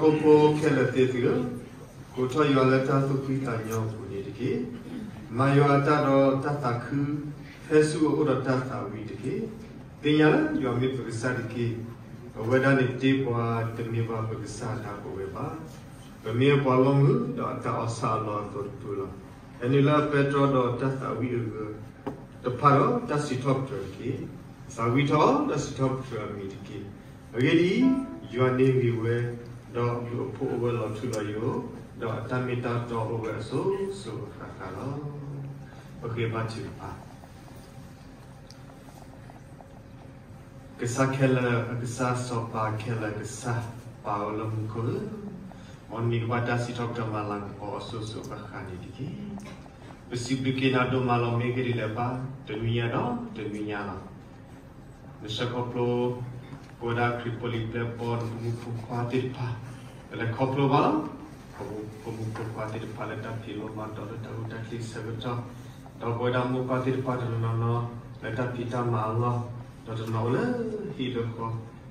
ဟံၣ်ဖိဃီဖိခဲလၢာ်သ့ၣ်သုဧၢ, ကိးထီၣ်ယွၤလၢတၢ်သူၣ်ဖှံသးညီအပူၤန့ၣ်တက့ၢ်. မၤယွၤအတၢ်ဒီးတၢ်သးခု, ဖဲဆူအအိၣ်ဒီးတၢ်သးဝံၣ်တက့ၢ်. သ့ၣ်ညါလၢယွၤမ့ၢ်ပကစၢ်တက့ၢ်. အဝဲဒၣ်န့ၣ်တ့ပှၤတမ့ၢ်ဘၣ်ပကစၢ်ဒၣ်ပဝဲဘၣ်. ပမ့ၢ်ပှၤလီၢ်မုာ်ဒီးအတၢ်အီၣ်ဆၣ်အလီၢ်အသိးတဖုလီၤ. ဟဲနုာ်လၢအပဲတြီဒီးတၢ်သးဝံၣ်အဂၢၢ် တဖၣ်ဒီးတၢ်စံးထီၣ်ပတြၢၤတက့ၢ်. သးဝံၣ်ထီၣ်ဒီးစံးထီၣ်ပတြၢၤအမံၤတက့ၢ်. အဂ့ၢ်ဒ်အံၤ, ယွၤန့ၣ်ဂ့ၤဝဲ, ဒီးအဘျုးအဖှိၣ်အိၣ်ဝဲလီၤထူလီၤယိာ်, ဒီးအတၢ်မ့ၢ်တၢ်တီအိၣ်ဝဲအစိၤစိၤအဃၣ်ဃၣ်လီၤ. ပဃ့ဘါထုကဖၣ်. ကစၢ်ခဲလၢာ်အကစၢ် စီၤပၤခဲလၢာ်အကစၢ်, ပၢ်အိၣ်လၢမူခိၣ်ဧၢ, မ်နမံၤကဘၣ်တၢ်စံးထီၣ်ပတြၢၤမၤလၤကပီၤအစိၤစိၤအဃၣ်ဃၣ်န့ၣ်တက့ၢ်. ပစံးဘျုးက့ၤနၤဒိၣ်မးလီၤ. မ့ၢ်ဂ့ၢ်ဒ်လဲၣ်ဘၣ်, တနွံညါဒီးတနွံညါလီၤ. နဆှၢခီဖျိ ပဝဲဒၣ်ခရံာ်ဖိလံၤပျဲၢ်ဘီၣ် နဖိမုၣ်ဖိခွါသ့ၣ်တဖၣ်, ပလဲၤခီဖျိဘၣ်လီၤ. ပဖိမုၣ်ဖိခွါသ့ၣ်တဖၣ်လၢတၢ်ဖံးလိမၤဒိးလၢတၢ်ဂုာ်တၢ်ကျဲးဆၢကတီၢ်, ဒီးပဝဲဒၣ်မိၢ်ပၢ်သ့ၣ်တဖၣ်တနီၤနီၤ လၢတၢ်ဖံးတၢ်မၤအလီၢ်, ဒီးတနီၤအိၣ်လၢဟံၣ်လၢဃီ,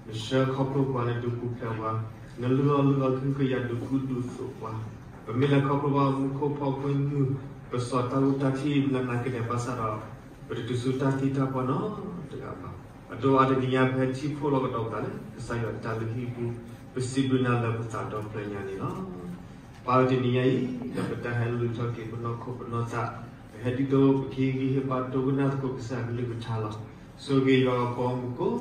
နဆှၢခီဖျိပှၤ နဒုးပူၤဖျဲးပှၤ, နလုၢ်အီၣ်လုၢ်အီကဟုကယာ်ဒုးကူဒုးသိးပှၤ, ပမ့ၢ်လဲၤခီဖျိဘၣ်မူခိၣ်ဖီကွံမုၢ်, ပစီၤတၢ်ဂုာ်တၢ်ကျဲးနးနးကလဲာ်ဘၣ်ဆၣ်ဒီး ပတတုၤဆူတၢ်သံတၢ်ပှၢ်နီတဂၤဘၣ်. အဒိ အါတနံၤညါ ပဟဲထံၣ်ဖှိၣ်လီၤကဒီးပသးလၢ ကစၢ်ယွၤတၢ်လုၢ်ဟံၣ်ပူၤ, ပစံးဘျုးနၤလၢပသးဒီဖျၢၣ်ညါန့ၣ်လီၤ. ပၢ်ဧၢ တနံၤညါအံၤ ဒီးပတၢ်ဟဲလူၤထီၣ်က့ၤပနီၢ်ခိပနီၢ်သး, ပဟဲဒ်သိးပကဟ့ၣ်ဂံၢ်ဟ့ၣ်ဘါဒိကနၣ်သကိးကစၢ်ကလုၢ်ကထါလီၤ. ဆိၣ်ဂ့ၤယွၤအဘီအမုၢ်ကိး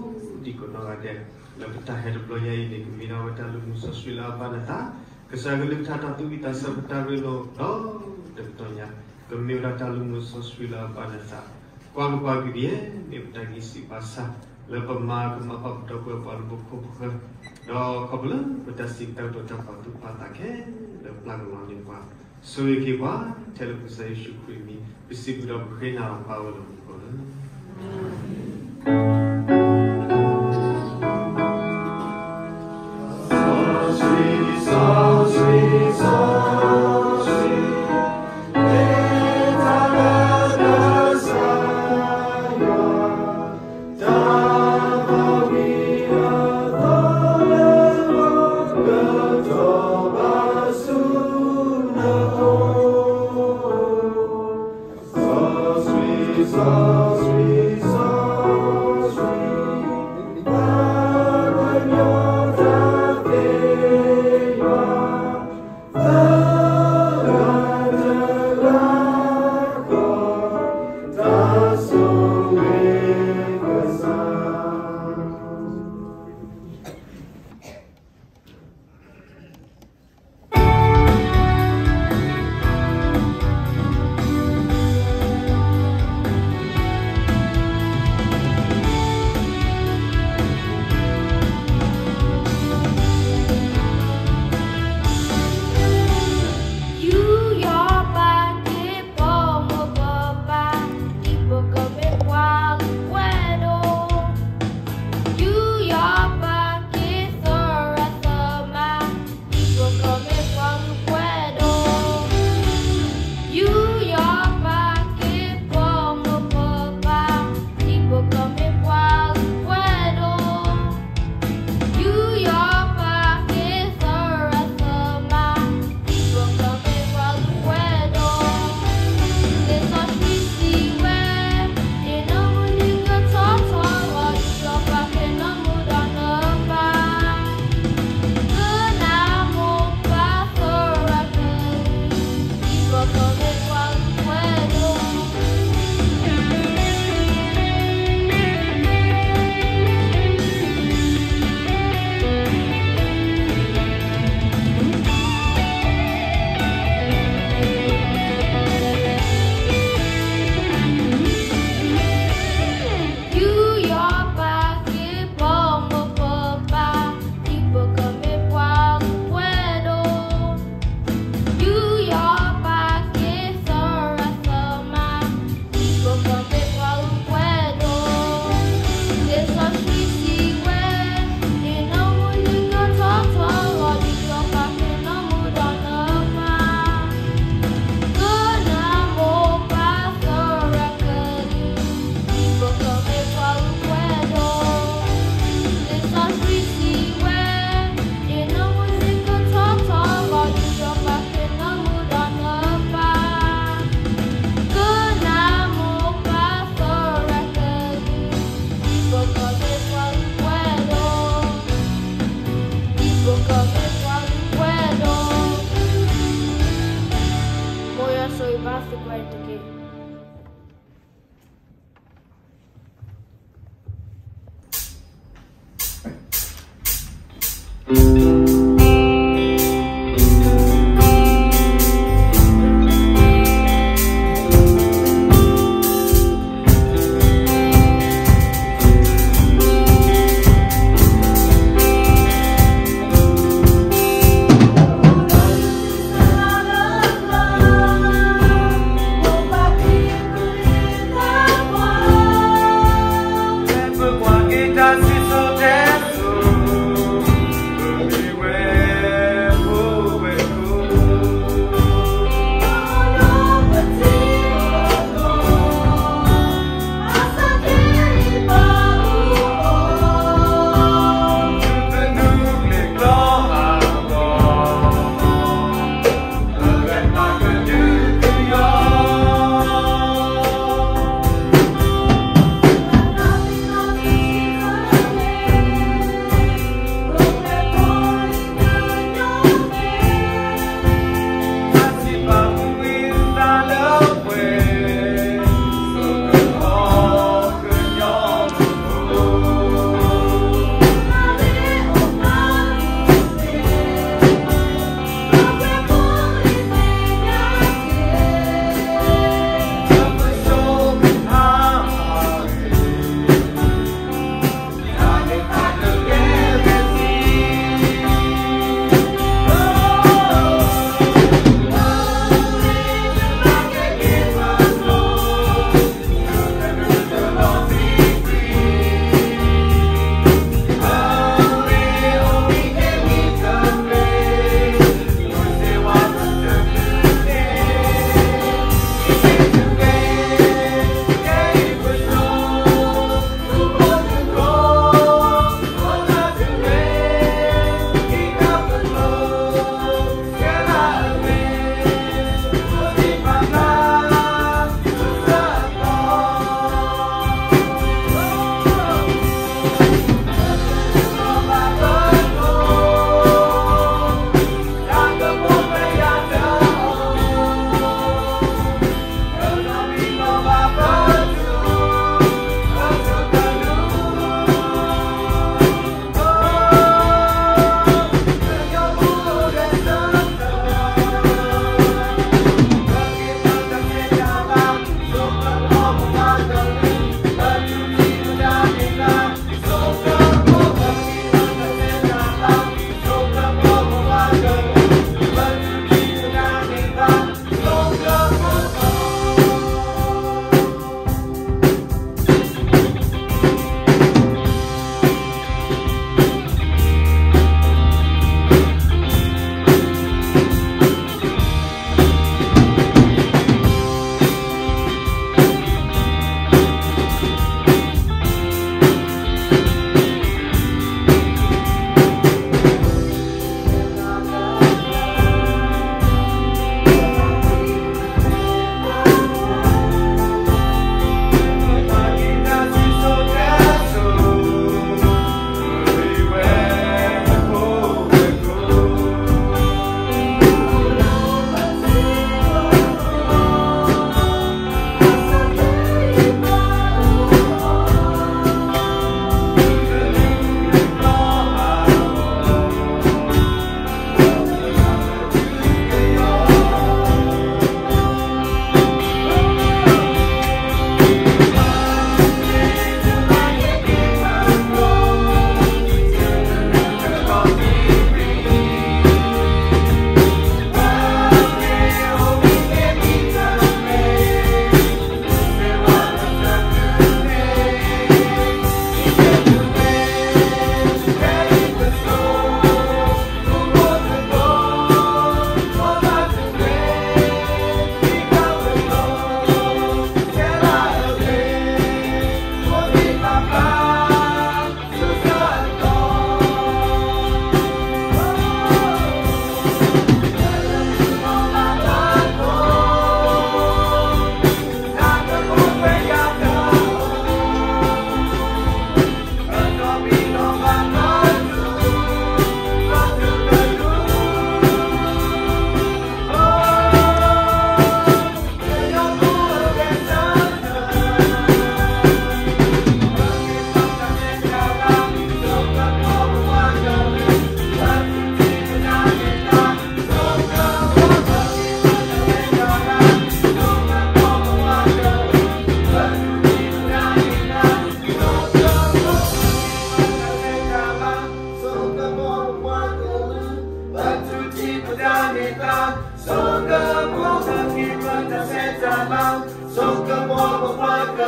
ဒံကိးနီၢ်ဂၤဒဲး, လၢပတၢ်ဟဲတဘျီညါအံၤန့ၣ် ကမ့ၢ်ဒၣ်ဝဲတၢ်လုၢ်မူစီဆှံလၢအဘၣ်နသး, ကစၢ်ကလုၢ်ကထါတၢ်သူၣ်ဝံၣ်သးဆၢပတၢ်ရ့လိာ်ဒီးတကတီၢ်ညါ, ကမ့ၢ်ဝဲဒၣ်တၢ်လုၢ်မူစီဆှံလၢအဘၣ်နသး, ကွၢ်ကပၤကဒံယဲၢ် မ့ၢ်ပတၢ်ဂံၢ်စၢ်ဘါစၢ်, လၢပမၤကမၤဘၣ်ပဒီပုၢ်ဝဲၢ်ပှၤလၢပခိၣ်ပဃၢၤ, ဒီးခီဖျိလၢပတၢ်စံးတၢ်ကတိၤတၢ်ပာ်သူၣ်ပာ်သးခဲလၢာ်ပျၢ်ကလီၤန့ၢ်ပှၤ, ဆိၣ်ဂ့ၤက့ၤပှၤ, ထဲလၢကစၢ်ယ့ၣ်ၡူးခရံာ်အမံၤ, ပစံးဘျုးဒီးပဃ့နၤလီၤ ပၢ်ဝဲလၢမူခိၣ်လၢ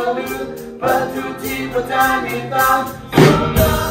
တနံၤအံၤန့ၣ်ပာ်ဖဲ လံ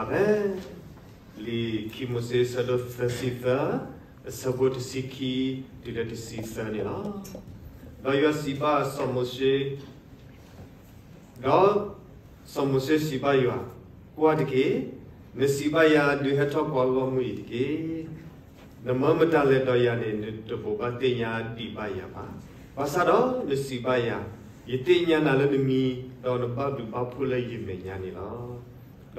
ာ်ခံမိၤၡ့ အဆၢဒိၣ်သၢဆံသၢ အဆၢဖိတဆံခံ တုၤလၢတဆံသၢန့ၣ်လီၤ. ဒီးယွၤစံးဘၣ်စီၤမိၤၡ့, ဒီးစီၤမိၤၡ့စံးဘၣ်ယွၤ, ကွၢ်တက့ၢ်, နစံးဘၣ်ယၤ ဒုးဟဲထီၣ်ပှၤဂီၢ်မုၢ်အံၤတက့ၢ်. နမၢမတၤလဲၣ်ဒီးယၤန့ၣ် နတဘိးဘၣ်သ့ၣ်ညါဒံးဘၣ်ယၤဘၣ်. ဘၣ်ဆၣ်ဒီးနစံးဘၣ်ယၤ, ယသ့ၣ်ညါနၤလၢနမံၤ, ဒီးနဘၣ်ဘျုးဘၣ်ဖှိၣ်လၢယမဲာ်ညါန့ၣ်လီၤ.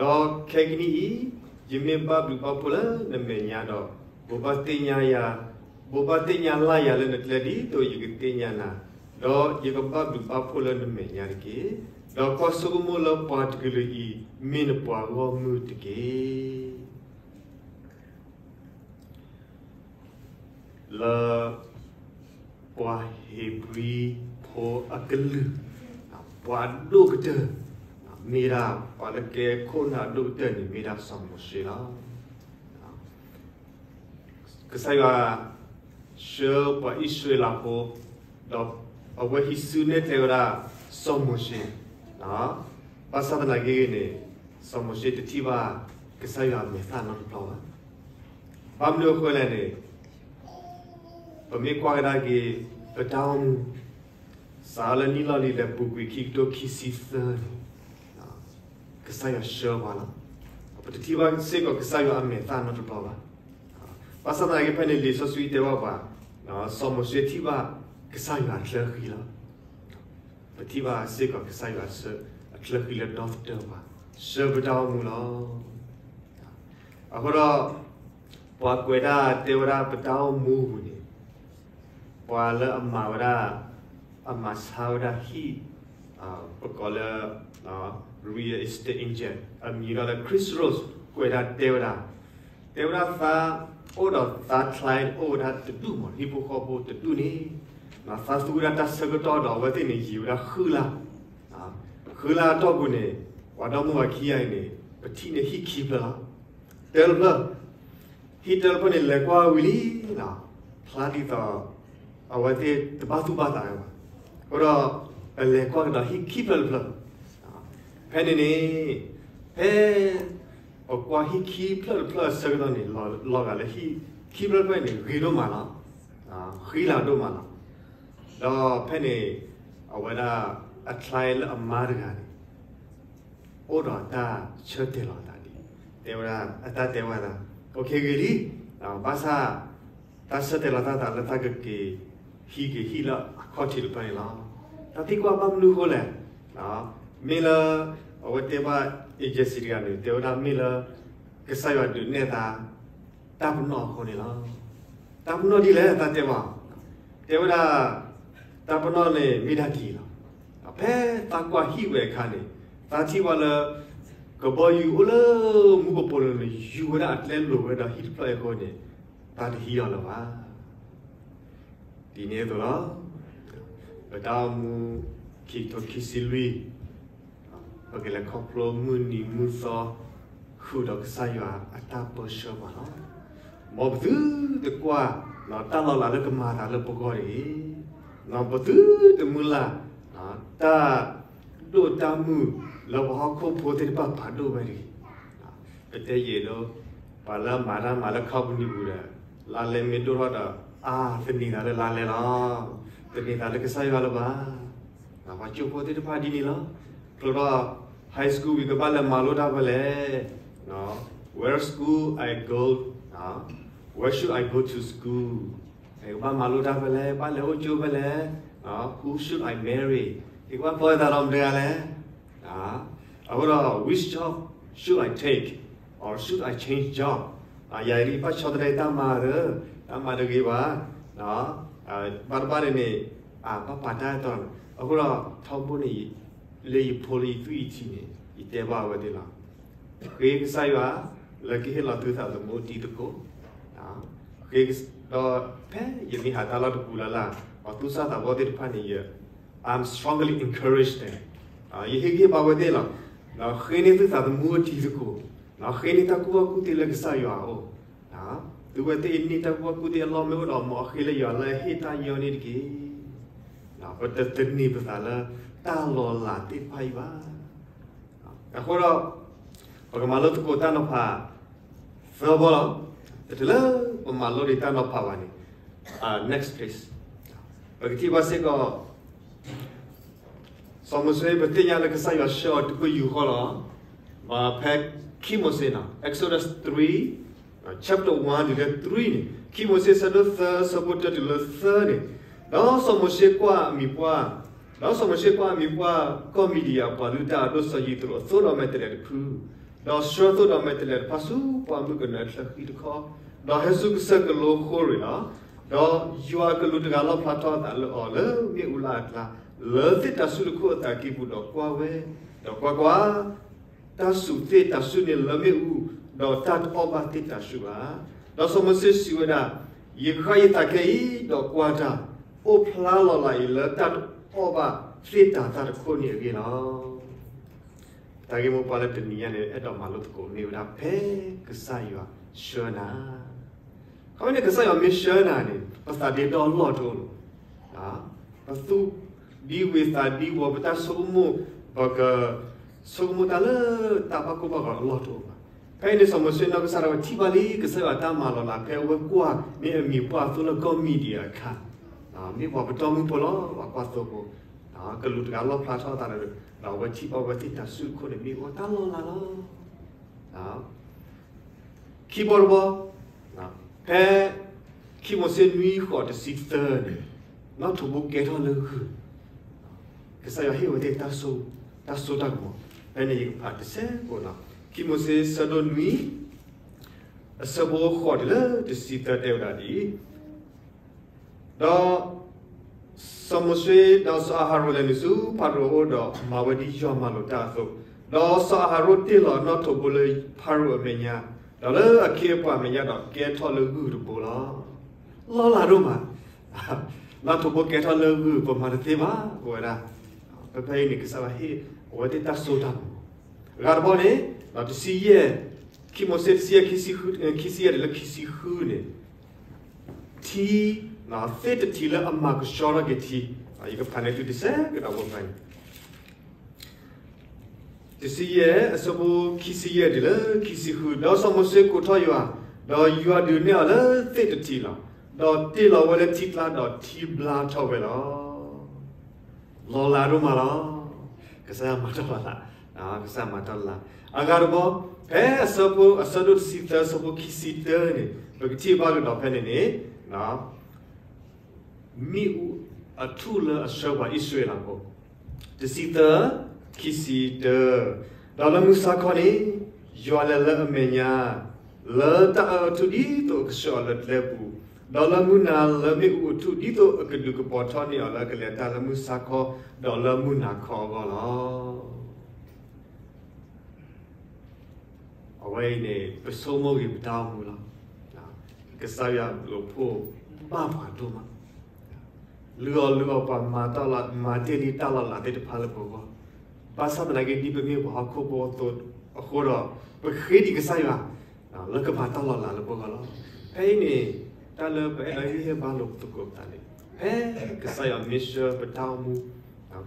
ဒီးခဲကနံၣ်အံၤ ယမ့ၢ်ဘၣ်ဘျုးဘၣ်ဖှိၣ်လၢနမဲာ်ညါဒီး, ဘိးဘၣ်သ့ၣ်ညါယၤ, ဘိးဘၣ်သ့ၣ်ညါလၢ်ယၤလၢနကျဲဒ်သိးယကသ့ၣ်ညါနၤ, ဒီးယကဘၣ်ဘျုးဘၣ်ဖှိၣ်လၢနမဲာ်ညါတက့ၢ်. ဒီးကွၢ်ဆိကမိၣ်လၢပှၤတကလုာ်အံၤ မ့ၢ်နပှၤဂီၢ်မုၢ်တက့ၢ်. လၢပှၤဧ့ၤဘြံၤဖိအကလုာ်, ပှၤဒိၣ်ကတၢၢ်, မ့ၢ်ဒၣ်ပှၤလၢကဲခိၣ်နၢ်ဒိၣ်ကတၢၢ်န့ၣ် မ့ၢ်ဒၣ်စီၤမိၤၡ့လီၤ. ကစၢ်ယွၤဆှၢပှၤအံၣ်စရ့လးဖိ, ဒီးအဝဲဟံးစုနဲၣ်ကျဲဝဲဒၣ်စီၤမိၤၡ့, ဘၣ်ဆၣ်သနာ်က့ဂ့ၤန့ၣ်, စီၤမိၤၡ့တထံၣ်ဘၣ်ကစၢ်ယွၤအမဲာ်သၣ်နီတဘျီဘၣ်. ဘၣ်မနုၤအဃိလဲၣ်န့ၣ်, ပမ့ၢ်ကွၢ်ကဒါက့ၤ ပတၢ်အိၣ်မူ စးလၢနံၣ်လီၢ်လံၤလဲၤပူၤကွံာ်ခံကထိခံဆံသၢန့ၣ်, ကစၢ်ယွၤဆှၢပှၤလီၤ. ပတထံၣ်ဘၣ်စ့ၢ်ကီးကစၢ်ယွၤအမဲာ်သၣ်နီတဘျီဘၣ်. ဘၣ်ဆၣ်သနာ်က့ဖဲန့ၣ် လံာ်စီဆှံတဲဘၣ်ပှၤ, စီၤမိၤၡ့ထံၣ်ဘၣ်ကစၢ်ယွၤအချၢဃံလီၤ. ပထံၣ်ဘၣ်စ့ၢ်ကီးကစၢ်ယွၤအချၢဃံလၢဒီသဒၢပှၤ, ဆှၢပတၢ်အိၣ်မူလီၤ. အဃိဒီး ပှၤကွဲးတၢ်တဲဝဲဒၣ်ပတၢ်အိၣ်မူပူၤန့ၣ်, ပှၤလၢအမၤဝဲဒၣ်, အမၤဆါဝဲဒၣ်ဟံၣ်, ပကိးလၢ real estate agent အမံၤဒီးလၢ Chris Rose ကွဲးတၢ်တဲဝဲဒၣ်, တဲဝဲဒၣ်သးအိၣ်ဒီးသး client အိၣ်ဝဲဒၣ်တဒူၣ်မး ဟံၣ်ဖိဃီဖိတဒူၣ်န့ၣ်, သးသူဝဲဒၣ်တၢ်ဆၢကတီၢ်ဒီးအဝဲသ့ၣ်န့ၣ် ယံာ်ဝဲဒၣ်ဃုလါ, ဃုလါအတီၢ်ပူၤန့ၣ်, ပှၤဒီမါဝၤခံဂၤအံၤန့ၣ် ပထံၣ်န့ၢ်ဟံၣ်ခံဖျၢၣ်လီၤ. တၢ်တဖျၢၣ်, ဟံၣ်တၢ်တဖျၢၣ်န့ၣ် လဲၤကွၢ်ဝံၤလံ, ဖျါဒ်သိး အဝဲသ့ၣ်တဘၣ်သူၣ်ဘၣ်သးဝဲဘၣ်. အဃိဒီး ပလဲၤကွၢ်ကဒီးဟံၣ်ခံဖျၢၣ်တဖျၢၣ်, ဖဲန့ၣ်န့ၣ်, ဖဲ ပကွၢ်ဟံၣ်ခံဖျၢၣ်တဖျၢၣ်အဆၢကတီၢ်န့ၣ်, လီၤဂာ်လၢဟံၣ်ခံဖျၢၣ်တဖျၢၣ်န့ၣ် ဂ့ၤဒိၣ်မးလီၤ, ဃံလၤဒိၣ်မးလီၤ. ဒီးဖဲန့ၣ် အဝဲဒၣ်အ client လၢအမါတဂၤန့ၣ် အိၣ်ဒီးတၢ်ဆၢတဲာ်လီၤသးဒ် တဲဝဲဒၣ် အတၢ်တဲဝဲဒၣ် အိၣ်ခ့ဂ့ၤလံ, ဘၣ်ဆၣ် တၢ်ဆၢတဲာ်လီၤတၢ်သးလၢတၢ်ကက့ၤ ဟံးက့ၤဟံၣ်လၢအခီၣ်ထံးတဖျၢၣ်န့ၣ်လီၤ. တၢ်သံကွၢ်ဘၣ်မနုၤအဃိလဲၣ်, မ့ၢ်လၢ အဝဲတဲဘၣ် agency တဂၤန့ၣ် တဲဝဲဒၣ်မ့ၢ်လၢ ကစၢ်ယွၤဒုးနဲၣ်သး တၢ်ပနီၣ်အဃိန့ၣ်လီၤ. တၢ်ပနီၣ်ဒ်လဲၣ် တၢ်တဲဘၣ်, တဲဝဲဒၣ် တၢ်ပနီၣ်န့ၣ်မ့ၢ်ဒၣ်ဒ်အံၤလီၤ. ဖဲသးကွၢ်ဟံၣ်ဝဲအခါန့ၣ် သးထံၣ်ဘၣ်လၢ ကဘီယူၤအိၣ်လၢမူကပိာ်လိၤန့ၣ် ယူၤဝဲဒၣ်အကျဲလိာ်ဝဲဒီးဟံၣ်တဖျၢၣ်အံၤအဃိန့ၣ် သးတဟံးအီၤလၢၤဘၣ်. ဒ်န့ၣ်အသိးလီၤ. ပတၢ်အိၣ်မူ ခံကထိခံဆံလွံၢ် ပကလဲၤခီဖျိမုၢ်နံၤမုၢ်သီ ဃုာ်ဒီးကစၢ်ယွၤအတၢ်ပၢဆှၢပှၤလီၤ. မ်ပသုတကွၢ် တၢ်လီၤလးလၢကမၤသးလၢပဂီၢ်တဂ့ၤ, ပသုတမုၢ်လၢ် တၢ်ဒိၣ်တၢ်မုၢ်လၢပဟီၣ်ခိၣ်ဖိသ့ၣ်တဖၣ်ဖးဒိၣ်ဝဲတဂ့ၤ. ပတဲယံာ်ဒိ ပှၤလၢအမၤတၢ်မၤလၢ company ပူၤဒီး လါလဲမ့ၢ်ဒိၣ်ထီၣ်ဒီး အါ သန့ၤသးလၢလါလဲလီၤ. သန့ၤသးလၢကစၢ်ယွၤလၢၤဘၣ်. ပှၤကၠိဖိသ့ၣ်တဖၣ်ဒ်န့ၣ်လီၤ. ဖျိထီၣ် high school ဝံၤကဘၣ်လဲၤမၤလိတၢ်ဖဲလဲၣ်, where school I go, where should I go to school, ကဘၣ်မၤလိတၢ်ဖဲလဲၣ်, ဘၣ်လဲၤအိၣ်ကၠိဖဲလဲၣ်, who should I marry, ယကဘၣ်ဖီသးဒီးမတၤတဂၤလဲၣ်. အဃိဒီး which job should I take or should I change job, ယၤအံၤဘၣ်ဆီတလဲတၢ်မၤဧါ, တၢ်မၤတဂ့ၤဘၣ်. ဘၣ်တဘၣ်န့ၣ်န့ၣ် အဘၣ်ပာ်တၢ်အဲၣ်တီန့ၣ် အဃိဒီး ထီဘိန့ၣ် လၢယဖိလၢယသွံၣ်ယထံန့ၣ် ယတဲဘၣ်အဝဲသ့ၣ်လီၤ. ဃ့ကစၢ်ယွၤ လၢကဟ့ၣ်လီၤသုသးသမူတံၤသကိး, ဃ့ကစ ဒီးဖဲယမ့ၢ်ဟးတၢ်လီၢ်တပူၤလၢ်လၢ် ပှၤသူၣ်စၢ်သးဘီၣ်သ့ၣ်တဖၣ်န့ၣ် ယ I'm strongly encouraged them, ယဟ့ၣ်ဂံၢ်ဘါဝဲသ့ၣ်လီၤ. ဒီးဃ့န့ၢ်သုသးသမူအတံၤသကိး, ဒီးဃ့န့ၢ်တၢ်ကူၣ်ဘၣ်ကူၣ်သ့လၢကစၢ်ယွၤအအိၣ်, သုဝဲသ့ၣ်အန့ၢ်တၢ်ကူၣ်ဘၣ်ကူၣ်သ့အလီၢ်မ့ၢ်အိၣ်ဒီး မ်အဃ့လၢယွၤလၢအဟ့ၣ်တၢ်ညီန့ၣ်တက့ၢ်. ပတသန့ၤပသးလၢတၢ်လီၤလးသ့ၣ်တဖၣ်အံၤဘၣ်. အဃိဒီး ပကမၤလိသကိးတၢ်နီၤဖး သၢဘီလီၤ. တတုၤလၢပမၤလိဒံးတၢ်နီၤဖးဘၣ်န့ၣ်, next please. ပကထံၣ်ဘၣ်စ့ၢ်ကီး စီၤမိၤၡ့ ပသ့ၣ်ညါလၢကစၢ်ယွၤဆှၢအီၤတကွံာ်ယူၤဃီလီၤ. ဖဲခံမိၤၡ့နီၤ Exodus three, chapter one တုၤလၢ three န့ၣ်, ခံမိၤၡ့ ဆၢဒိၣ်သၢ ဆၢဖိတၢတုၤလၢသၢန့ၣ်, ဒီးစီၤမိၤၡ့ကွၢ်အမံၤပှၢ်, ဒီးစီၤမိၤၡ့ကွၢ်အမံၤပှၢ် ကီၢ်မံၤဒယၣ်အပှၤလုၢ်တၢ်အဒိၣ်စီၤယံးတရိး သိဒီးမဲာ်တဲးလဲးတဖု, ဒီးဆှၢသိဒီးမဲာ်တဲးလဲးတဖၣ်ဆူပှၢ်မုၢ်ကနၢအချၢဃံတခီ, ဒီးဟဲဆူကစၢၢ်ကလိဟိရ့ၣ်လီၤ. ဒီးယွၤအကလူးတဂၤလီၣ်ဖျါထီၣ်အသးလၢအီၤလၢမ့ၣ်အူလၢအကျါ, လၢသ့ၣ်တၤဆူၣ်တခိၣ်အသးကံၢ်ပူၤဒီးကွၢ်ဝဲ, ဒီးကွၢ်ကွၢ်, တၢ်စူၢ်သ့ၣ်တၤဆူၣ်န့ၣ်လၢမ့ၣ်အူ, ဒီးတၢ်တအီၣ်ဘၣ်သ့ၣ်တၤဆူၣ်ဘၣ်. ဒီးစီၤမိၤၡ့စံးဝဲဒၣ်, ယဃၣ်ယသးခဲအံၤ, ဒီးကွၢ်တၢ်, အိၣ်ဖျါလီၤလးအံၤလၢတၢ်တအီၣ်ဘၣ်သ့ၣ်တၤတၢ်တခိၣ်န့ၣ်အဂ့ၢ်လီၤ. တၢ်ဂ့ၢ်မိၢ်ပှၢ်လၢတနံၤညါန့ၣ် အဲၣ်ဒိးမၤလိသကိးမ့ၢ်ဝဲဒၣ် ဖဲကစၢ်ယွၤဆှၢနၤ ခီမ့ၢ်န့ၣ် ကစၢ်ယွၤမ့ၢ်ဆှၢနၤန့ၣ် ပသးဒ့ဒီအလီၢ်တအိၣ်လီၤ. ပသူၣ်ဒံဝုၤသးဒံဝီၤ ပတၢ်ဆိကမိၣ်, ပကဆိကမိၣ်တၢ်လၢတၢ်ဘၣ်ကိၢ်ဘၣ်ဂီၤအလီၢ်တအိၣ်ဘၣ်. ဖဲအံၤန့ၣ် စီၤမိၤၡ့နီၢ်ကစၢ်ဒၣ်ဝဲထံၣ်ဘၣ်လံ ကစၢ်ယွၤတၢ်မၤလီၤလး ဖဲအဝဲကွၢ်မ့ၢ်အမံၤပှၢ်အသိးလၢကီၢ်မံၤဒယၣ်အခါ, မ့ၢ်ပှၤပတီၢ်မုၢ်ဖိလီၤ, ပှၤကွၢ်သိဖိ, ကလူးတဂၤလီၣ်ဖျါထီၣ်အသးဒီး ဒီးအဝဲထံၣ်ဘၣ်ဝဲသ့ၣ်တၤဆူၣ်တခိၣ်န့ၣ် မ့ၢ်ဝဲတၢ်လီၤလးလီၤ. ခံဘီတဘီ, ဖဲခံမိၤၡ့နွံဃိးတဆံသၢန့ၣ်, နီၣ်ထိးဘိကဲထီၣ်လၢဂုၢ်, ကစၢ်ယွၤဟ့ၣ်ဝဲသ့ၣ်တၢ်စိ, တၢ်စိတၢ်ကမီၤ, ဖဲန့ၣ်ယကဖးတစဲးဖိနီၤ, ခံမိၤၡ့ဆၢဒိၣ်နွံ, အဆၢဖိဃိးတုၤလၢတဆံသၢတဲဝဲဒၣ်ဒ်အံၤ, ဒီး စီၤမိၤၡ့ ဒီးစီၤအၤဟရိၣ်လဲၤနုာ်ဆူဖၤရိၤအအိၣ်ဒီးမၤဝဲဒ်ယွၤမၤလိာ်တၢ်အသိး, ဒီးစီၤအၤဟရိၣ်တ့ၢ်လီၤအနီၣ်ထိးဘိလၢဖၤရိၤအမဲာ်ညါ, ဒီးလၢအခ့အပှၤအမဲာ်ညါဒီးကဲထီၣ်လၢဂုၢ်တဘိလီၤ. လီၤလးဒိၣ်မး, နီၣ်ထိးဘိကဲထီၣ်လၢဂုၢ် ပမၤတသ့ဘၣ် ပဝဲဒၣ်, ဖဲဖဲအံၤန့ၣ် ကစၢ်ယွၤဟ့ၣ်အဝဲသ့ၣ်တၢ်စိတၢ်ကမီၤ, ဂၤတဘီန့ၣ်, တဆံယဲၢ်, ခံမိၤၡ့တဆံယဲၢ် ခံဆံယဲၢ်တုၤလၢခံဆံဃုန့ၣ် ထံ, သ့ၣ်တထံးလၢအမၤကဆှီထီၣ်က့ၤထံ, ယကဖးန့ၢ်သုတစဲးကဒီးဖိဖဲန့ၣ်, တဆံယဲၢ် အဆၢဖိခံဆံယဲၢ်တုၤလၢခံဆံဃု, ဒီးစီၤမိၤၡ့ကိးထီၣ်ယွၤ, ဒီးယွၤဒုးနဲၣ်အီၤလၢသ့ၣ်တထံးလီၤ. ဒီးတ့ၢ်လီၤဝဲလၢထံကျါဒီးထံဘျါထီၣ်ဝဲလီၤ. လီၤလးဒိၣ်မးလီၤ. ကစၢ်ယွၤမၤတၢ်လီၤလး ကစၢ်မၤတၢ်လၤ အဂၤတဘီ ဖဲအဆၢဖိ အဆၢဒိၣ်တဆံသၢ အဆၢဖိခံဆံတၢန့ၣ် ပကထံၣ်ဘၣ်ကဒီးဖဲန့ၣ်န့ၣ် မ့ၣ်အူအထူၣ်လၢအဆှၢပှၤအံၣ်စရ့လးဖိ, တဆံသၢ, ခံဆံတၢ, ဒီးလၢမုၢ်ဆါခီန့ၣ် ယွၤလဲၤလၢအမဲာ်ညါ လၢတၢ်အၢအထူၣ်ဒ်သိးအကဆှၢအီၤလၢကျဲပူၤ, ဒီးလၢမုၢ်နၤလၢမ့ၣ်အူအထူၣ်ဒ်သိးအကဒုးကပီၤထီၣ်န့ၢ်အီၤလၢအကလဲၤတၢ်လၢမုၢ်ဆါခီ ဒီးလၢမုၢ်နၤခီအဂီၢ်လီၤ. အဝဲအံၤန့ၣ် ပဆိကမိၣ်ဂ့ၤပတၢ်အိၣ်မူလီၤ. ကစၢ်ယွၤအဘျုးအဖှိၣ်ဘၣ်ပှၤဒိၣ်မး, လုၢ်အီၣ်လုၢ်အီပှၤမၤတၢ်လီၤ မၤတ့ၢ်လံတၢ်လီၤလးသ့ၣ်တဖၣ်လၢပဂီၢ်, ဘၣ်ဆၣ်သနာ်က့ ဒ်ပမ့ၢ်ပှၤဟီၣ်ခိၣ်ဖိအသိးအဃိဒီး ပဃ့ဒံးကစၢ်ယွၤ လၢကမၤတၢ်လီၤလးလၢပဂီၢ်လီၤ. ဖဲအံၤန့ၣ် တၢ်လၢပအဲၣ်ဒိးဟ့ၣ်ဂံၢ်ဟ့ၣ်ဘါလိာ်ပသကိးပသးန့ၣ် ဖဲကစၢ်ယွၤမ့ၢ်ဆှၢပတၢ်အိၣ်မူ,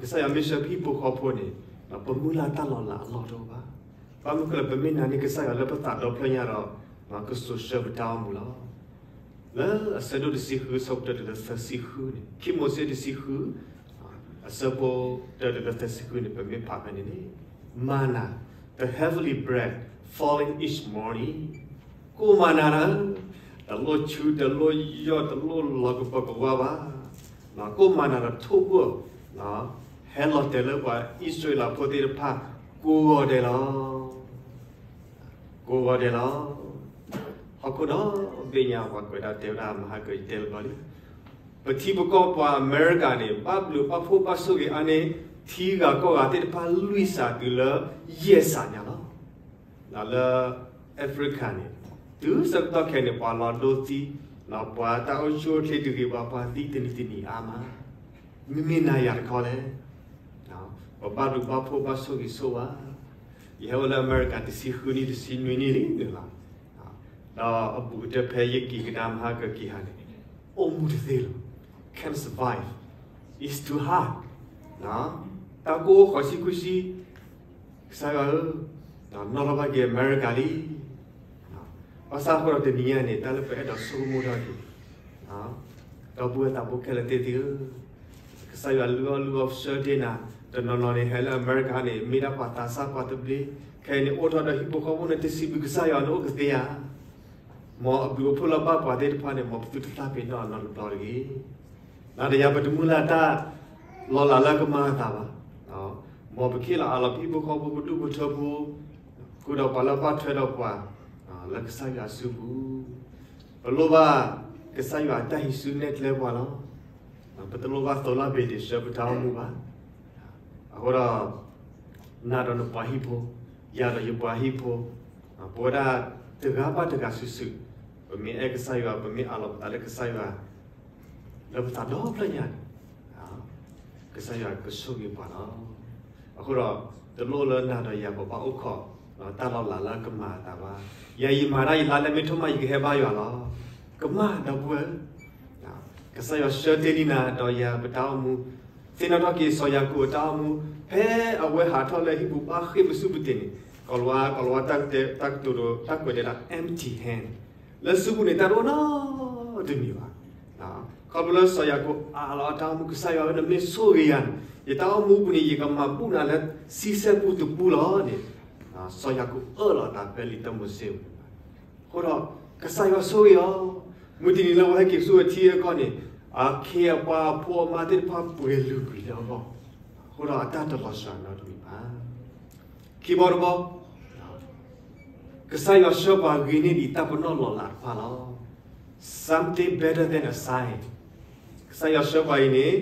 ကစၢ်ယွၤမ့ၢ်ဆှၢပဟံၣ်ဖိဃီဖိန့ၣ် ပမုၢ်လၢ်တၢ်လီၤလးအလီၢ်တအိၣ်ဘၣ်. ဘၣ်မနုၤဃိလဲၣ် ပမ့ၢ်နာ်န့ၢ်ကစၢ်ယွၤလၢပသးဒီဖျၢၣ်ညါဒီး ကစိာ်ဆှၢပတၢ်အိၣ်မူလီၤ. လၢအဆၢဒိၣ်တဆံဃု အဆၢဖိတၢတုၤလၢသၢဆံဃုန့ၣ် ခံမိၤၡ့တဆံဃု အဆၢဖိတၢတုၤလၢသၢဆံဃုန့ၣ် ပမ့ၢ်ဖးဖဲန့ၣ်န့ၣ် manna, the heavenly bread falling each morning, ကိၣ်မၤနၤဒီး တလိၣ်ဆူတလိၣ်ယီၢ်တလိၣ်လီၤကပီၤကဝါဘၣ်, ကိၣ်မၤနၤဒီးထိၣ်ဘီၣ် ဟဲလီၤတဲာ်လၢပှၤအံၣ်စရ့လးဖိသ့ၣ်တဖၣ် ကိးဂီၤဒဲးလီၤ. ကိးဂီၤဒဲးလီၤ. ဟီၣ်ခိၣ်ဒီဘ့ၣ်ညါပှၤကွဲးဒၣ်တဲဝဲဒၣ် မဟါကၢၤယတဲလၢဘျီလံ ပထံပကီၢ်ပှၤအမဲရကၤန့ၣ် ဘၣ်ဘျုးဘၣ်ဖှိၣ်ဘၣ်ဆိၣ်ဂ့ၤအါန့ၢ် ထံဂၤကီၢ်ဂၤသ့ၣ်တဖၣ်လွံၢ်စးတုၤလၢယဲၢ်စးညါလီၤ. လၢ Africa န့ၣ် တုၤဆၢကတီၢ်ခဲအံၤန့ၣ် ပှၤလီၤဒိသံ, ပှၤတၢ်အိၣ်ဆူၣ်အိၣ်ချ့တဂ့ၤဘၣ် ပှၤသံတနံၤတနံၤအါမး, မ့မ့ၢ်နၤယၤတခီလဲၣ် ပဘၣ်ဘျုးဘၣ်ဖှိၣ်ဘၣ်ဆိၣ်ဂ့ၤဆိၣ်ဝါ, ယဟဲအိၣ်လၢအမဲရကၤတဆံဃုနံၣ်တဆံနွံနံၣ်လံန့ၣ်လီၤ. ဒီးအဘူးကတၢၢ်ဖဲယက့ၤကဒါမဟါကၢၤက့ၤဟါန့ၣ် အိၣ်မူတသ့လီၤ. Can't survive, it's too hard, တၢ်ကိၢ်အိၣ်ဃီၤဆံခွံဆံ, ကစၢ်ယွၤဧၢ, နီၣ်ထီၣ်ဘၣ်က့ၤအမဲရကၤလံ. ဘၣ်ဆၣ်အဃိဒီးတနံၤညါန့ၣ် တၢ်လၢပအဲၣ်ဒိးဆိကမိၣ်ထီၣ်က့ၤ ဒီပုၢ်ဝဲၢ်သးဘိခဲလၢာ်သ့ၣ်ဧၢ, ကစၢ်ယွၤလုၢ်အီၣ်လုၢ်အီဆှၢတ့ၢ်နၤ, တနီၤနီၤန့ၣ် ဟဲလၢအမဲရကၤန့ၣ် မ့ၢ်ဒၣ်ပှၤသးစၢ်ပှၤသဘျ့, ခဲအံၤန့ၣ် အိၣ်ထီၣ်ဒီးဟံၣ်ဖိဃီဖိန့ၣ် တစံးဘျုးကစၢ်ယွၤန့ၣ်အိၣ်ကသ့ဧါ. မ်အဘျုးအဖှိၣ်လၢဘၣ်ပှၤသ့ၣ်တဖၣ်န့ၣ် မ်ပသုတသးပ့ၤနီၣ်အီၤနီတဘျီတဂ့ၤ. နၤဒီးယၤပတမုၢ်လၢ်တၢ်လီၤလးလၢကမၤအသးဘၣ်. မ်ပခ့လီၤအးလီၤပဟံၣ်ဖိဃီဖိပဒူၣ်ဖိထၢဖိ, ဃုာ်ဒီးပှၤလၢဘၣ်ထွဲဒီးပှၤ လၢကစၢ်ယွၤအစုပူၤ, ပလိၣ်ဘၣ်ကစၢ်ယွၤအတၢ်ဟံးစုနဲၣ်ကျဲပှၤလီၤ. ပတလိၣ်ဘၣ်သိးလၢအဘ့ၣ်ဒ့းဆှၢပတၢ်အိၣ်မူဘၣ်. အဃိဒီး နၤဒီးနပှၤဟံၣ်ဖိ, ယၤဒီးယပှၤဟံၣ်ဖိ, ပဝဲဒၣ်တဂၤဘၣ်တဂၤစုာ်စုာ်, ပမ့ၢ်အဲၣ်ကစၢ်ယွၤ ပမ့ၢ်အးလီၤပသးလၢကစၢ်ယွၤ လၢပသးဒီဖျၢၣ်ညါန့ၣ် ကစၢ်ယွၤကဆိၣ်ဂ့ၤပှၤလီၤ. အဃိဒီး တလိၣ်လၢနၤဒီးယၤပဘၣ်အိၣ်ခိး တၢ်လီၤလးလၢကမၤအသးဘၣ်. ယၤယံာ်မၤတၢ်ယံာ်လါလဲၣ် မ့ၢ်ထိၣ်မးယကဟဲဘါယွၤလီၤ. ကမၣ်ဒီပုၢ်ဝဲၢ် ကစၢ်ယွၤဆှၢတ့ၢ်လံနၤဒီးယၤပတၢ်အိၣ်မူ, သ့ၣ်နီၣ်ထီၣ်က့ၤစီၤယၤကိာ်အတၢ်အိၣ်မူ, ဖဲအဝဲဟးထီၣ်လၢဟံၣ်ပူၤဘၣ်ဃ့ၢ်ပစုပူၤတ့ၢ်န့ၣ်, ကီၤလၤဝါ ကီၤလၤဝါတၢ်ကတိၤဒိ တၢ်ကွဲးတဲဒၣ် empty hand, လၢစုပူၤန့ၣ် တၢ်တအိၣ်နီတမံၤဘၣ်. ခီဖျိလၢစီၤယၤကိာ်အးလီၤအတၢ်အိၣ်မူ ကစၢ်ယွၤဝဲ နမ့ၢ်ဆိၣ်ဂ့ၤယၤန့ၣ် ယတၢ်အိၣ်မူပူၤန့ၣ် ယကမၤဘူၣ်နၤလၢဆံဆဲၣ်ပူၤတပူၤလီၤန့ၣ်, စီၤယၤကိာ်အၢၣ်လီၤအသးဖဲလံာ်တၢမိၤၡ့ပူၤန့ၣ်ဘၣ်. အဃိဒီး ကစၢ်ယွၤဆိၣ်ဂ့ၤအီၤ, မုၢ်တနံၤလၢအဝဲဟဲက့ၤဆူအထံအကီၢ်န့ၣ်, အခ့အပှၤအဖိအမါသ့ၣ်တဖၣ်ပှဲၤလုာ်ကွံာ်လၢအဂီၢ်, အဃိဒီးအတၢ်တလီၤစှၤနီတမံၤဘၣ်. ခံဘီတဘီ ကစၢ်ယွၤဆှၢပှၤဂ့ၤန့ၢ်ဒံးတၢ်ပနီၣ်လီၤလးတဖၣ်လီၤ. Something better than a sign. ကစၢ်ယွၤဆှၢပှၤအံၤန့ၣ်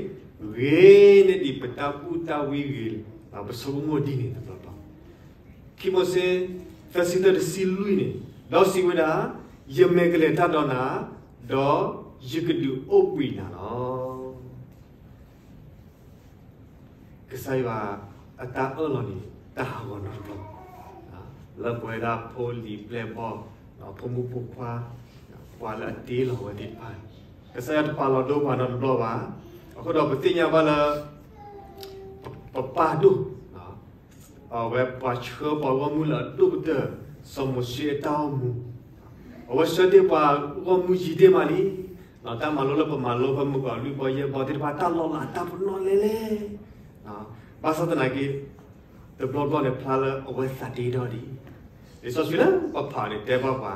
ဂ့ၤန့ၢ်ဒံးပတၢ်ဘူၣ်တၢ်ဝံဂ့ၤ, ပဆိကမိၣ်ဒ်န့ၣ်တဘျီဘျီ. ခံမိၤၡ့ သၢဆံသၢ တဆံလွံၢ်န့ၣ်, ဒီးစံးဝဲဒၣ်, ယမဲာ်ကလဲၤတၢ်ဒီးနၤ, ဒီးယကဒုးအိၣ်ဘှံးနၤလီၤ. ကစၢ်ယွၤအတၢ်အၢၣ်လီၤန့ၣ် တၢ်ဟးဂီၤနီတဘျီ, လၢပဝဲဒၣ်ဖိလံၤပျဲၢ်ဘီၣ်, ဖိမုၣ်ဖိခွါ, ပှၤလၢအတ့လီၤဝဲသ့ၣ်တဖၣ်, ကစၢ်ယွၤတပာ်လီၤဒိပှၤနီတဘျီဘၣ်. အဃိဒီးပသ့ၣ်ညါဘၣ်လၢ ပပၢ်ဒိၣ် အဝဲပှၤဆှၢပှၤဂီၢ်မုၢ်လၢအဒိၣ်ကတၢၢ် စီၤမိၤၡ့အတၢ်အိၣ်မူ, အဝဲဆှၢတ့ၢ်ပှၤဂီၢ်မုၢ်ယံာ်တ့ၢ်မးလံ. တၢ်မၤလိလၢပမၤလိဖဲမုၢ်ကီၤလွံၢ်ဘီယဲၢ်ဘီသ့ၣ်တဖၣ် တၢ်လီၤလးတၢ်ပနီၣ်လဲၣ်လဲၣ်, ဘၣ်ဆၣ်သနာ်က့ တဘျီဘျီန့ၣ် ဖျါလၢအဝဲသးဒ့ဒီဒံး. လံာ်စီဆှံလၢပဖးန့ၣ်တဲဘၣ်ပှၤ,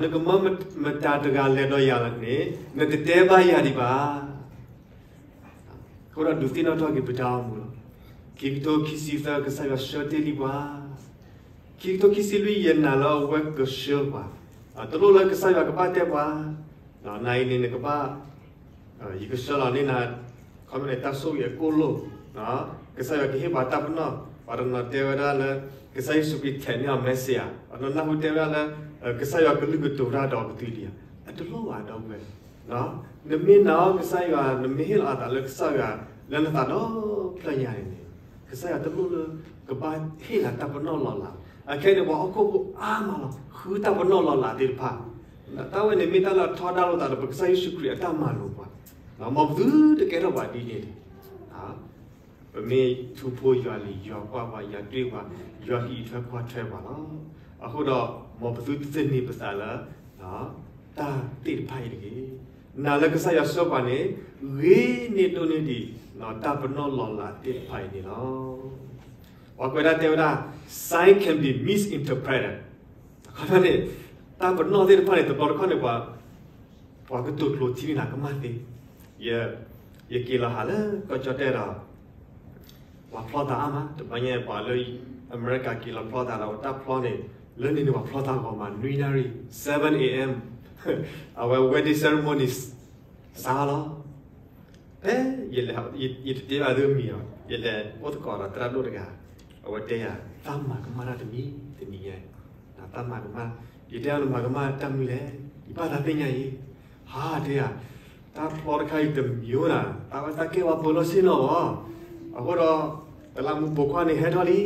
နကမၢမတၤတဂၤလဲၤဒီးယၤန့ၣ် နတတဲဘၣ်ယၤဒံးဘၣ်. အဃိဒီးဒုးသ့ၣ်နီၣ်ထီၣ်က့ၤပတၢ်အိၣ်မူလီၤ. ခံကထိခံဆံသၢ ကစၢ်ယွၤဆှၢတ့ၢ်လံပှၤ, ခံကထိခံဆံလွံၢ် ယနာ်လၢအဝဲကဆှၢပှၤ, တလိၣ်လၢကစၢ်ယွၤကဘၣ်တဲပှၤ, နအံၤန့ၣ်နကဘၣ် ယကဆှၢလီၤန့ၢ်နၤ ခီမ့ၢ်န့ၣ် တၢ်ဆိၣ်ဂ့ၤအကိၣ်လိၣ်, ကစၢ်ယွၤကဟ့ၣ်ပှၤတၢ်ပနီၣ်, ပှၤတနီၤတဲဝဲဒၣ်လၢ ကစၢ်ယ့ၣ်ၡူးခရံာ်ထဲးန့ၢ်အီၤ Messiah, ပှၤတနီၤနၢ်ဟူတဲဝဲဒၣ်လၢ ကစၢ်ယွၤကလုၢ်ကတိၤတၢ်ဒီးပကသံလံဧါ, အတလိၣ်ဘၣ်ဒီပုၢ်ဝဲၢ်, နမ့ၢ်နာ်အီၤကစၢ်ယွၤ နမ့ၢ်ဟ့ၣ်လီၤအသးလၢကစၢ်ယွၤ လၢနသးဒီဖျၢၣ်ညါန့ၣ်န့ၣ် ကစၢ်ယွၤတလိၣ်လၢ ကဘၣ်ဟ့ၣ်နၤတၢ်ပနီၣ်လီၤလး, အခဲအံၤန့ၣ် ပှၤဟီၣ်ခိၣ်ဖိအါမးလီၤ ဃုတၢ်ပနီၣ်လီၤလးသ့ၣ်တဖၣ်, တၢ်ဝဲန့ၣ်မ့ၢ်တၢ်လၢအထီဒါလိာ်သးဒီးပကစၢ်ယ့ၣ်ၡူးခရံာ်အတၢ်မၤလိာ်ပှၤ, မ်ပသုတကဲထီၣ်ပှၤဒ်န့ၣ်န့ၣ် ပမ့ၢ်ထူဖိယွၤလံၤယွၤကွၢ်ပှၤ ယွၤဒွဲၣ်ပှၤ ယွၤဟံးထွဲကွၢ်ထွဲပှၤလီၤ. အဃိဒီး မ်ပသုတသန့ၤပသးလၢ တၢ်သ့ၣ်တဖၣ်အံၤတဂ့ၤ. နာ်လၢကစၢ်ယွၤဆှၢပှၤန့ၣ် ဂ့ၤန့ၢ်ဒိၣ်န့ၢ်ဒံး တၢ်ပနီၣ်လီၤလးသ့ၣ်တဖၣ်အံၤန့ၣ်လီၤ. ပှၤကွဲးဒၣ်တဲဝဲဒၣ် sign can be misinterpreted. အခီပညီန့ၣ် တၢ်ပနီၣ်သ့ၣ်တဖၣ်န့ၣ် တဘျီတခီၣ်န့ၣ် ပှၤကတိၤကျိးထံန့ၣ်ကမၣ်သ့, ယက့ၤလီၤဟးလၢကီၢ်ကၠီၣ်တဲၣ်ဒီး ပှၤဖျီသးအါမး, တဘျီညါပှၤလၢအမဲရကၤက့ၤလီၤဖျီသးဒီး တၢ်ဖျီန့ၣ် လၢန့ၣ်န့ၣ် ပှၤဖျီသးဂီၤမး နွံနၣ်ရံၣ် seven a.m. အဝဲ wedding ceremony စးလီၤ. ဖဲယလဲၤ, ယတတဲဘၣ်သုမံၤလီၤ, ယလဲၤအိၣ်သကိးဒီးသရၣ်ဒိၣ်တဂၤ, အဝဲတဲယၤ သးမၤကမၣ်တၢ်တမံၤတမံၤညါ, သးမၤကမၣ်, ယတဲအီၤနမၤကမၣ်တၢ်မနုၤလဲၣ်, ယဘၣ်သးသ့ၣ်ညါအံၤ, ဟါတဲယၤ တၢ်ဖျီတခါအံၤတမံၤအိၣ်ဒၣ် သးဝဲသးကဲဝဲပၢၤလီၢ်ဆ့ၣ်နီၤအီၤ, အဃိဒီး တလးမူးပိာ်ခွါန့ၣ် ဟဲထီၣ်လံ,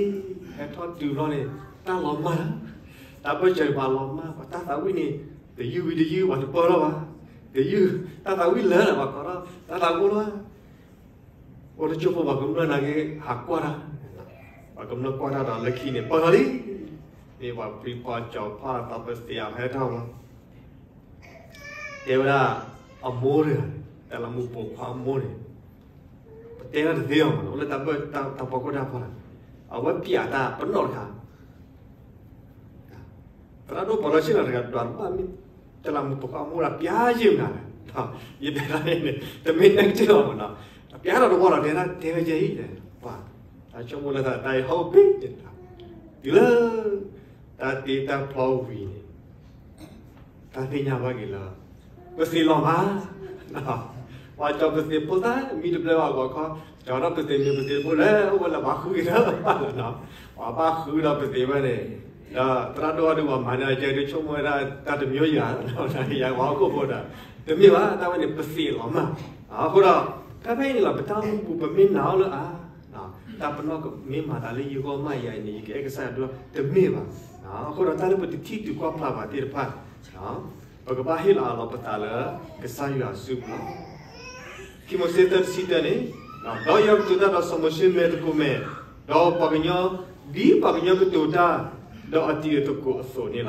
ဟဲထီၣ်တုၤဘျီန့ၣ် တၢ်လီၤမၢ်လီၤ, တၢ်ဘၢၣ်စၢၤန့ၣ် ပှၤလီၤမၢ်, ပှၤတၢ်သးဝံၣ်န့ၣ် တယုၢ်ဝံၤတယုၢ် ပှၤတပၢၢ်ထီၣ်ဘၣ်, တယုၢ် တၢ်သးဝံၣ်လၢာ်လၢာ် ပှၤကိးထီၣ် တၢ်သးဝံၣ်လီၤ, အိၣ်တကၠိဖိ ပှၤကမျၢၢ်နာ်က့ ဟးကွၢ်တၢ်, ပှၤကမျၢၢ်ကွၢ်တၢ်ဒီးလၢခံန့ၣ် ပၢၢ်ထီၣ်လံ, မ့ၢ်ပှၤဖံပှၤကၠီၤဖးသး ပသ့ၣ်အဟဲထီၣ်လီၤ တဲဝဲဒၣ် အမိၢ်တဂၤန့ၣ် တလးမူးပိာ်ခွါအမိၢ်န့ၣ် ပတဲတၢ်တသ့အီၤမး အိၣ်လၢတၢ်ဘၢၣ်တၢ်ဖီခိၣ်တၢ်ဖီလာ်, အဝဲပျးတၢ်ပနီၣ်တခါ, သရၣ်ဒိၣ်ပၢၤလီၢ်ဆ့ၣ်နီၤတဂၤ ဒွးတဘၣ်မ့ၢ် တလးမူးပိာ်ခွါအမိၢ်ဒၣ်ပျးယုာ်နၤလဲၣ်, ယတဲဒၣ်န့ၣ် တမ့ၢ် negative အီၤမးနီၤ, အပျးထီၣ်တဝီလီၤ တဲဒၣ်တဲဝဲကဲအံၤလဲၣ်, ပှၤ တၢ်ဆိကမိၣ်လၢတၢ်တၢ်အံၤဟီၣ်ပ့ၤ တုၤလၢ တၢ်တ့တၢ်ဖျီဝံၤန့ၣ် တၢ်သ့ၣ်ညါဘၣ်က့ၤလၢ ပသ့ၣ်လီၤမၢ်, ပှၤကၠီၤပသ့ၣ်ဖိသၣ်မံတဘျဲဘၣ်ဂီၤခီ, ကၠီၤထီၣ်ပသ့ၣ်မံပသ့ၣ်ဖိလဲၣ် အိၣ်ဝဲလၢပှၤဃုက့ၤလၢပၢ်လီၤနီၤ, ပှၤဘၣ်ဃုဒီးပသ့ၣ်ဝဲန့ၣ်, ဒီးသရၣ်ဒိၣ်အဒုးပှၤမၤန့ၢ်ကဲဒုးဆိကမိၣ်ဝဲဒၣ်တၢ်တမံၤယၤ, ယၤပှၤဟီၣ်ခိၣ်ဖိဒီး, တမ့ၢ်ဘၣ် တၢ်ဝဲန့ၣ်ပသ့ၣ်လီၤမၢ်, အဃိဒီး ဖဲဖဲအံၤန့ၣ်လီၤ ပတၢ်အိၣ်မူပူၤ ပမ့ၢ်နာ်အီၤလၢအါ တၢ်ပနီၣ်မ့ၢ်မၤသးလၢယဂီၢ်မးယၤအံၤန့ၣ် ယကအဲၣ်ကစၢ်ယွၤဒိၣ် တမ့ၢ်ဘၣ်. အဃိဒီးတၢ်လၢပတထံၣ်တုၤကွၢ်ဖျါဘၣ်သ့ၣ်တဖၣ် ပကဘၣ်ဟ့ၣ်လီၤအးလီၤပသးလၢကစၢ်ယွၤအစုပူၤလီၤ. ခံမိၤၡ့သၢတဆံတၢန့ၣ်, ဒီးယွၤကတိၤတၢ်ဒီးစီၤမိၤၡ့မဲာ်သကိးမဲာ်, ဒီးပှၤကညီ, ဒ်ပှၤကညီကတိၤတၢ်ဒီးအတံၤအသကိးအသိးန့ၣ်လီၤ.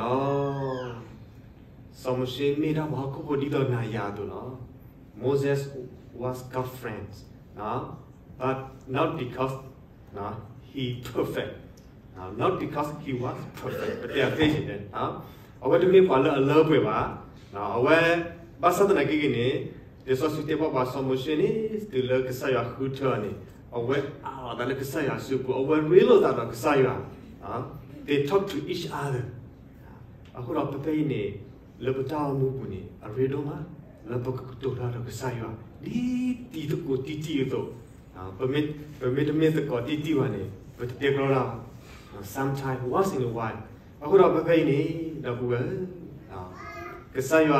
စီၤမိၤၡ့မ့ၢ်ဒၣ်ပှၤဟီၣ်ခိၣ်ဖိဒ်သိးနၤယၤအသိးလီၤ. Moses was God's friend, but not because he perfect, not because he was perfect ပတဲအသ့ၣ်န့ၣ်, အဝဲတမ့ၢ်ပှၤလၢအလၢပှဲၤဘၣ်. အဝဲ ဘၣ်ဆၣ်သနာ်က့ဂ့ၤန့ၣ်, လံာ်စီဆှံတဲဘၣ်ပှၤစီၤမိၤၡ့န့ၣ် တုၤလၢကစၢ်ယွၤဃုထၢအီၤန့ၣ်, အဝဲအးလီၤသးလၢကစၢ်ယွၤအစုပူၤ, အဝဲရ့လိာ်သးဒီးကစၢ်ယွၤ, they talk to each other. အဃိဒီးဖဲဖဲအံၤန့ၣ် လၢပတၢ်အိၣ်မူပူၤန့ၣ် အရ့ဒိၣ်မး လၢပကကတိၤတၢ်ဒီးကစၢ်ယွၤ ဒ်တံၤသကိးတံၢ်တံၢ်အသိး, ပမ့ၢ်တမ့ၢ်သကိးတံၢ်တံၢ်ဘၣ်န့ၣ် ပတတဲကျီတၢ်ဘၣ်, sometimes, once in a while. အဃိဒီးဖဲဖဲအံၤန့ၣ် ဒီပုၢ်ဝဲၢ်ဧၢ, ကစၢ်ယွၤ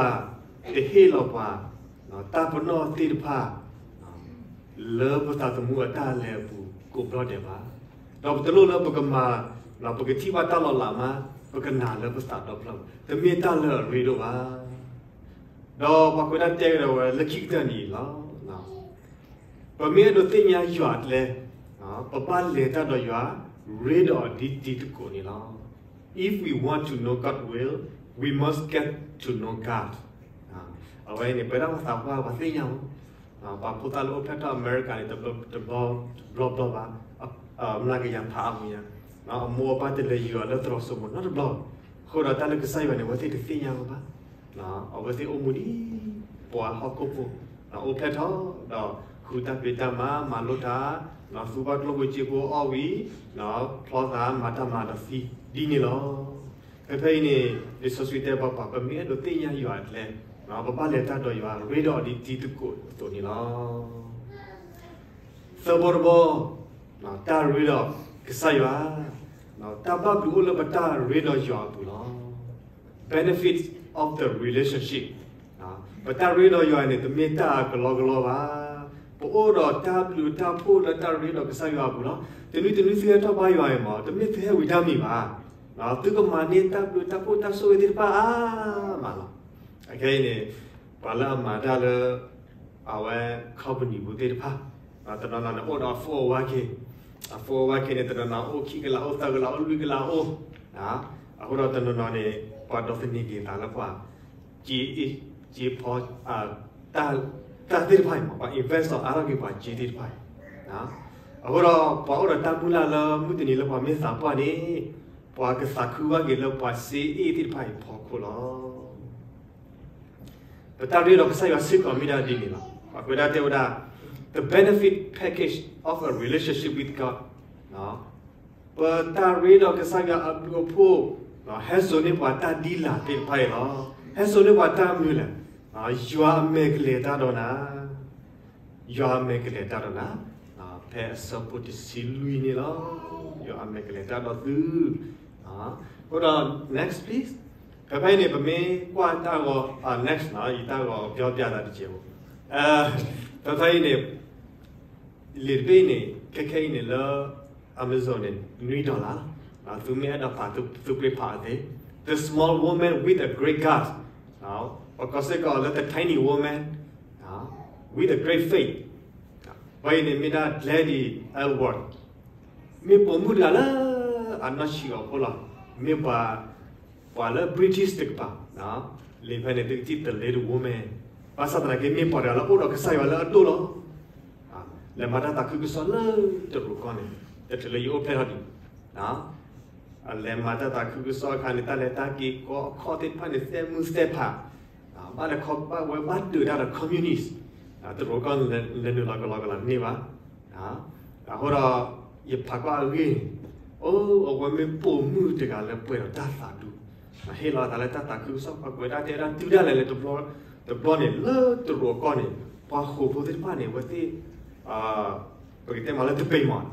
တဟ့ၣ်လီၤပှၤ တၢ်ပနီၣ်သ့ၣ်တဖၣ် လၢပသးသမူအတၢ်လဲၤအပူၤကိးဘျီဒဲးဘၣ်. ဒီးပတလိၣ်လၢပကမၤ, ပကထံၣ်ဘၣ်တၢ်လီၤလးမး, ပကနာ်လၢပသးဒီဖျၢၣ်, တမ့ၢ်တၢ်လၢအရ့ဒိၣ်ဘၣ်. ဒီးပှၤကွဲးဒၣ်တဲကဒီးဝဲလၢခံကတၢၢ်န့ၣ်လီၤ. ပမ့ၢ်အဲၣ်ဒိးသ့ၣ်ညါယွၤအကျဲ, ပဘၣ်လဲၤတၢ်ဒီးယွၤ, ရ့ဒီးအီၤဒ်တံၤသကိးန့ၣ်လီၤ. If we want to know God will, we must get to know God. အဝဲန့ၣ် ပဝဲဒၣ်ပှၤသးပှၢ်ပှၤသ့ၣ်ညါမး, ပှၤဖိသၣ်လၢအိၣ်ဖျဲၣ်ထီၣ်အမဲရကၤန့ၣ် တဘျီဘျီဘၣ်, မနၤကယၤဖးအမူညါ, အမိၢ်အပၢ်တလဲၤယုၢ်အီၤလၢသရိာ်စိမိၤနီတဘျီ, အဃိဒီးတၢ်လၢကစၢ်ယွၤန့ၣ် အဝဲသ့ၣ်တသ့ၣ်ညါဝဲဘၣ်. အဝဲသ့ၣ်အိၣ်မူဒ် ပှၤဟီၣ်ခိၣ်ဖိ, အိၣ်ဖျဲၣ်ထီၣ်, ဒီးဃုတၢ်ဖံးတၢ်မၤ မၤလိတၢ်, သူဘၣ်ကျိၣ်ဖိစ့ဖိအီၣ်ဝံၤ, ဖျီသးမၤတၢ်မၤဒီးသံဒ်န့ၣ်လီၤ. ဖဲဖဲအံၤန့ၣ် လံာ်စီဆှံတဲဘၣ်ပှၤ ပမ့ၢ်အဲၣ်ဒိးသ့ၣ်ညါယွၤအကျဲ, ပဘၣ်လဲၤတၢ်ဒီးယွၤ ရ့ဒီးအီၤဒ်တံၤသကိးအသိးန့ၣ်လီၤ. သၢဘီတဘီ, တၢ်ရ့ဒီးကစၢ်ယွၤ, တၢ်ဘၣ်ဘျုးအိၣ်လၢပတၢ်ရ့ဒီးယွၤအပူၤလီၤ. Benefits of the relationship. ပတၢ်ရ့ဒီးယွၤန့ၣ် တမ့ၢ်တၢ်ကလီကလီဘၣ်. ပအိၣ်ဒီးတၢ်ဘျုးတၢ်ဖှိၣ်လၢတၢ်ရ့ဒီးကစၢ်ယွၤအပူၤလီၤ. တနွံတနွံသုဟဲထီၣ်ဘါယွၤအံၤမး တမ့ၢ်သုဟဲဝံၤတၢ်မံၤဘၣ်. သုကမၤန့ၢ်တၢ်ဘျုးတၢ်ဖှိၣ်တၢ်ဆိၣ်ဂ့ၤသ့ၣ်တဖၣ်အါမးလီၤ. အခဲအံၤန့ၣ် ပှၤလၢအမၤတၢ်လၢ အဝဲ company ပူၤသ့ၣ်တဖၣ်, တနီၤနီၤန့ၣ် အိၣ်ဒီးအ four oh one k, အ four oh one k န့ၣ် တနီၤနီၤအိၣ်ခံကလး အိၣ်သၢကလး အိၣ်လွံၢ်ကလးအိၣ်, အဃိဒီးတနီၤနီၤန့ၣ် ပှၤဒိးသန့ၤက့ၤသးလၢပှၤ က့ က့ဖီ တၢ်သ့ၣ်တဖၣ်အံၤမး ပှၤ invest ဒီးအါထီၣ်က့ၤပှၤက့သ့ၣ်တဖၣ်အံၤ, အဃိဒီးပှၤအိၣ်ဒီးတၢ်မုၢ်လၢ်လၢမုၢ်တနံၤလၢပှၤမ့ၢ်သးပှၢ်န့ၣ် ပှၤကသးခုဘၣ်က့ၤလၢပှၤစ့အ့ၣ်သ့ၣ်တဖၣ်အံၤဖီခိၣ်လီၤ. ပတၢ်ရ့ဒီးကစၢ်ယွၤစ့ၢ်ကီးမ့ၢ်ဒၣ်ဒ်န့ၣ်လီၤ. ပှၤကွဲးဒၣ်တဲဝဲဒၣ် the benefit package of a relationship with God, ပတၢ်ရ့ဒီးကစၢ်ယွၤအဘျုးအဖှိၣ် ဟဲစိာ်န့ၢ်ပှၤတၢ်ဒ်လဲၣ်သ့ၣ်တဖၣ်အံၤလီၤ. ဟဲစိာ်န့ၢ်ပှၤတၢ်မနုၤလဲၣ်. ယွၤအမဲာ်ကလဲၤတၢ်ဒီးနၤ, ယွၤအမဲာ်ကလဲၤတၢ်ဒီးနၤ, ဖဲအဆၢဖိတဆံလွံၢ်န့ၣ်လီၤ. ယွၤအမဲာ်ကလဲၤတၢ်ဒီးသု, အဃိဒီး next please. ဖဲဖဲအံၤန့ၣ် ပမ့ၢ်ကွၢ်တၢ်ဂီၤ, next နီၤ ယတၢ်ဂီၤပျီပျီသးတကဲးဖိ, ဖဲဖဲအံၤန့ၣ် လံာ်တဘ့ၣ်အံၤန့ၣ် ခဲခဲအံၤန့ၣ်လၢ Amazon န့ၣ် နွံ dollar လီၤ. သုမ့ၢ်အဲၣ်ဒိးဖး သုပှ့ၤဖးအသ့, The Small Woman with a Great God, ပကိးစ့ၢ်ကီးလၢ The Tiny Woman with a Great Faith. ပှၤအံၤန့ၣ်မ့ၢ်ဒၣ် Gladys Aylward, မ့ၢ်ပိာ်မုၣ်တဂၤလၢအနီၢ်ဆံးအီၤဖိလီၤ. မ့ၢ်ပှၤ ပှၤလၢ British တကပၤ, လံာ်ဖဲန့ၣ် သုကထံၣ် The Little Woman, ဘၣ်ဆၣ်သနာ်က့ မ့ၢ်ပှၤတဂၤလၢအိၣ်ဒီးကစၢ်ယွၤလၢအဒိၣ်လီၤ. လဲၤမၤတၢ်သးခုကစီၣ်လၢတရူးကီၢ်န့ၣ်, တချုးလၢယအိၣ်ဖျဲၣ်ထီၣ်ဒံး, အလဲၤမၤတၢ်သးခုကစီၣ်အခါန့ၣ် တၢ်လဲၤတၢ်က့ၤကီအခီၣ်သ့ၣ်တဖၣ်န့ၣ် သဲမုၢ်သဲဖး, ဘၣ်လဲၤခီဘၣ်ဝဲဘၣ်ဒုးတၢ်ဒီး communist, တရူးကီၢ်လဲၤနုာ်လီၤကလီကလီတန့ၢ်ဘၣ်. အဃိဒီး ယဖးကွၢ်အဂ့ၢ်န့ၣ်, အိ အဝဲမ့ၢ်ပိာ်မုၣ်တဂၤလၢပှဲၤဒီးတၢ်သးဒူ, ဟ့ၣ်လီၤအသးလၢတၢ်သးခုကစီၣ် ပှၤကွဲးဒၣ်တဲဒၣ်တုၤဒၣ်လဲာ်လၢတဘျီန့ၣ် လၢတရူးကီၢ်န့ၣ် ပှၤဃိာ်ဖိသ့ၣ်တဖၣ်န့ၣ် အဝဲသ့ၣ် ပကတဲမးလၢတပ့ၤမး,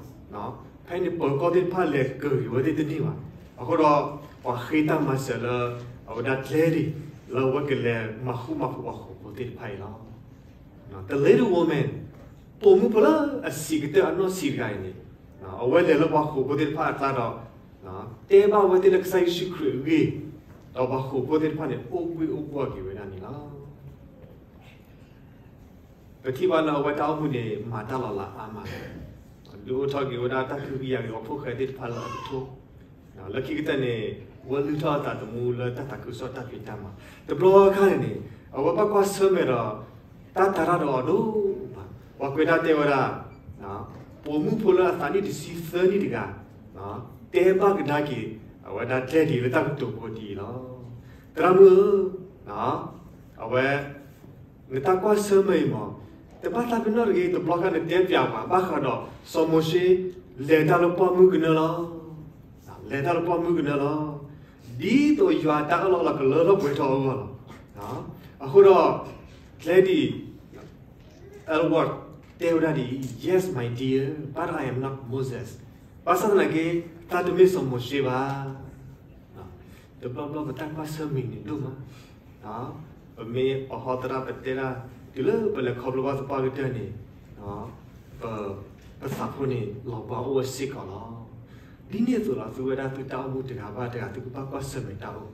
ဖဲန့ၣ်ပၢၤကီၢ်သ့ၣ်တဖၣ်လဲၤကၢၤက့ၤဝဲသ့ၣ်တန့ၢ်ဘၣ်. အဃိဒီး ပှၤဃ့တၢ်မၤစၢၤလၢ အဝဲဒၣ်ကျဲဒံး လၢအဝဲကလဲၤမၤဃူမၤဖိးပှၤဃိာ်ဖိသ့ၣ်တဖၣ်အံၤလီၤ. The little woman, ပိာ်မုၣ်ဖိလၢအဆံးကတၢၢ်အနီၢ်ဆံးတဂၤအံၤန့ၣ်, အဝဲလဲၤလၢပှၤဃိာ်ဖိသ့ၣ်တဖၣ်အကျါဒီး တဲဘၣ်ဝဲသ့ၣ်လၢကစၢ်ယ့ၣ်ၡူးခရံာ်အဂ့ၢ်, ဒီးပှၤဃိာ်ဖိသ့ၣ်တဖၣ်န့ၣ် အိၣ်ဘှ့ၣ်အိၣ်ဘှီၣ်က့ၤဝဲဒၣ်န့ၣ်လီၤ. ပထံၣ်ဘၣ်လၢအဝဲတၢ်အိၣ်မူန့ၣ် မၤတၢ်လီၤလးအါမး, ဒုးအိၣ်ထီၣ်က့ၤဝဲဒၣ်တၢ်ကဟုကယာ်က့ၤပှၤဖိၣ်ဃဲသ့ၣ်တဖၣ်လၢအကထိ, လၢခံကတၢၢ်န့ၣ် ဝဲလုၢ်ထီၣ်အသးသမူလၢတၢ်သးခုကစီၣ်တၢ်ဖံးတၢ်မၤ, တဘျီခါန့ၣ်န့ၣ် အဝဲဘၣ်ကွၢ်ဆၢၣ်မဲာ်ဒီး တၢ်တၤတၢ်ဒီးအီၤဒိၣ်မး, ပှၤကွဲးဒၣ်တဲဝဲဒၣ် ပိာ်မုၣ်ဖိလၢအသးနံၣ်တဆံသၢနံၣ်တဂၤ တဲဘၣ်ကဒါက့ၤ အဝဲဒၣ်ကျဲဒံးလၢတၢ်ကတိၤဖိဒ်အံၤလီၤ. သရၣ်မုၣ်ဧၢ, အဝဲ နတၢ်ကွၢ်ဆၢၣ်မဲာ်အံၤမး, တဘၣ်သးပ့ၤနီၣ်တဂ့ၤ, တဘျီခါနတဲပျးပှၤ ဘၣ်ဃးဒီး စီၤမိၤၡ့ လဲၤတၢ်လၢပှၢ်မုၢ်ကနၢလီၤ. လဲၤတၢ်လၢပှၢ်မုၢ်ကနၢလီၤ. ဒ်သိးယွၤတၢ်အၢၣ်လီၤလီၤကလၢထီၣ်ပှဲၤထီၣ်အဂီၢ်လီၤ. အဃိဒီး Gladys Aylward တဲဝဲဒၣ်ဒ်အံၤ, Yes, my dear, but I am not Moses. ဘၣ်ဆၣ်သနာ်က့ တၢ်တမ့ၢ်စီၤမိၤၡ့ဘၣ်. တဘျီဘျီပတၢ်ကွၢ်ဆၢၣ်မဲာ်န့ၣ်ဒိၣ်မး, ပမ့ၢ်အဟီသရၣ်ပတဲဒၣ် တုၤလၢပလဲၤခီဖျိဘၣ်သပှၢ်ကတၢၢ်န့ၣ် ပ ပသးဖိန့ၣ် လီၤဘှါအိၣ်ဝဲစ့ၢ်ကီးလီၤ. ဒ်န့ၣ်အသိးလီၤ သုဝဲဒၣ်သုတၢ်အိၣ်မူတဂၤဘၣ်တဂၤ သုကဘၣ်ကွၢ်ဆၢၣ်မဲာ်တၢ်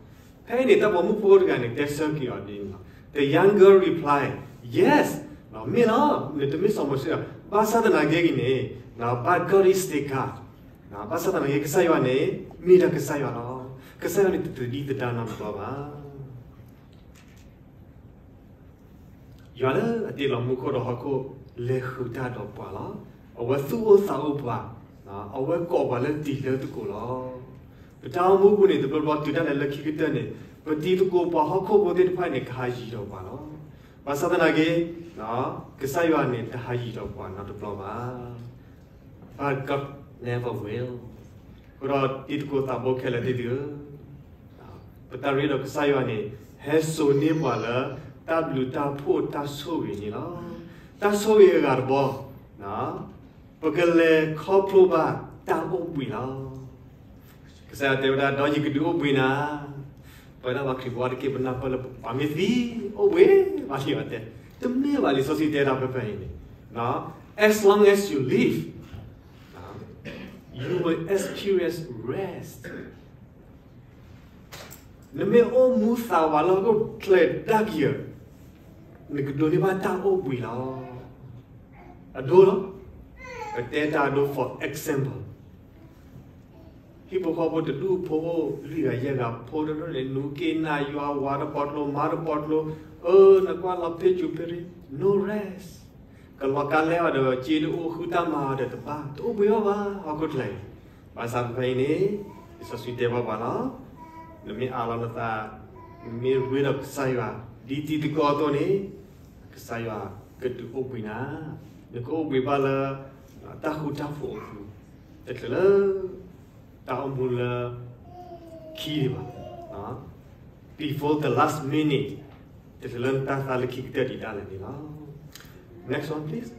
အိၣ်. ဖဲအံၤန့ၣ် တၢ်ပိာ်မုၣ်ဖိတဂၤန့ၣ် တဲဆၢက့ၤအီၤဒ်န့ၣ်လီၤ. The young girl replied, Yes, မ့ၢ်လီၤ, နတမ့ၢ်စီၤမိၤၡ့ဘၣ်. ဘၣ်ဆၣ်သနာ်က့အံၤန့ၣ် But God is the God. ဘၣ်ဆၣ်သနာ်က့ ကစၢ်ယွၤန့ၣ် မ့ၢ်ဒၣ်ကစၢ်ယွၤလီၤ. ကစၢ်ယွၤန့ၣ် တတုၤဒံသဒၣ်နီတဘျီဘၣ်. ယွၤလၢအတ့လီၤမူခိၣ်ဒီးဟီၣ်ခိၣ် လဲၤဃုာ်တၢ်ဒီးပှၤလီၤ. အဝဲသူၣ်အိၣ်သးအိၣ်ပှၤ, အဝဲကိးပှၤလၢတံၤလၢသကိးလီၤ. ပတၢ်အိၣ်မူပူၤန့ၣ် တဘျီဘျီတုၤဒၣ်လဲာ်လၢခံကတၢၢ်န့ၣ် ပတံၤသကိးပှၤဟီၣ်ခိၣ်ဖိသ့ၣ်တဖၣ်န့ၣ် ကဟးယံၤဒီးပှၤလီၤ. ဘၣ်ဆၣ်သနာ်က့ ကစၢ်ယွၤန့ၣ် တဟးယံၤဒီးပှၤနီတဘျီဘၣ်. But God never will. အဃိဒီးတံၤသကိးသးဘိခဲလၢာ်သ့ၣ်သုဧၢ, ပတၢ်ရ့ဒီးကစၢ်ယွၤန့ၣ် ဟဲစိာ်န့ၢ်ပှၤလၢ တၢ်ဘျုးတၢ်ဖှိၣ်တၢ်ဆိၣ်ဂ့ၤန့ၣ်လီၤ. တၢ်ဆိၣ်ဂ့ၤအဂၤတဘျီ ပကလဲၤခီဖျိဘၣ်တၢ်အိၣ်ဘှံးလီၤ. ကစၢ်ယွၤတဲဝဲဒၣ် ဒီးယကဒုးအိၣ်ဘှံးနၤ. ပဝဲဒၣ်ပှၤခရံာ်ဖိတက့ၢ် ပနၢ်ပၢၢ်လၢပှၤမ့ၢ်သံ အိၣ်ဘှံးဘၣ်လံဘၣ်တဲ, တမ့ၢ်ဘၣ်လံ စီဆှံတဲဒၣ်ဖဲဖဲအံၤန့ၣ် as long as you live, you will experience rest. နမ့ၢ်အိၣ်မူသးဝးလၢဟီၣ်ခိၣ်ချၢဒၣ်ကယၢၤ, နကဒိးန့ၢ်ဘၣ်တၢ်အိၣ်ဘှံးလီၤ. အဒိလီၤ. ပတဲတၢ်အဒိ for example, ဟံၣ်ဖိဃီဖိတဒူၣ်ဖိအိၣ်လွံၢ်ဂၤယဲၢ်ဂၤ ဖိတဒူၣ်န့ၣ် နူက့နၤယွၤ ဝၤတပီၤကျိ မါတပီၤကျိ, အၢ နကွၢ်လီၤဖ့ၣ်စူၤဖ့ရ့ no rest. ကလီၤကါလဲအီၤဒီး စ့တအိၣ် ဃုတၢ်မၤအီၤဒီးတဘၣ် တအိၣ်ဘှံးအီၤဘၣ် ဟီၣ်ခိၣ်ချၢအံၤ. ဘၣ်ဆၣ်ဖဲအံၤန့ၣ် လံာ်စီဆှံတဲဘၣ်ပှၤလီၤ. နမ့ၢ်အးလီၤနသး, နမ့ၢ်ရ့ဒီးကစၢ်ယွၤ ဒ်တံၤသကိးအသိးန့ၣ်, ကစၢ်ယွၤကဒုးအိၣ်ဘှံးနၤ, နကအိၣ်ဘှံးဘၣ်လၢ တၢ်ဃူတၢ်ဖိးအပူၤ, တချုးလၢ တၢ်အိၣ်မူလၢ ခံဒံးဘၣ်, before the last minute, တချုးလၢတၢ်သးလၢခံကတၢၢ်ဒံးဒၣ်လဲာ်န့ၣ်လီၤ. Next one, please.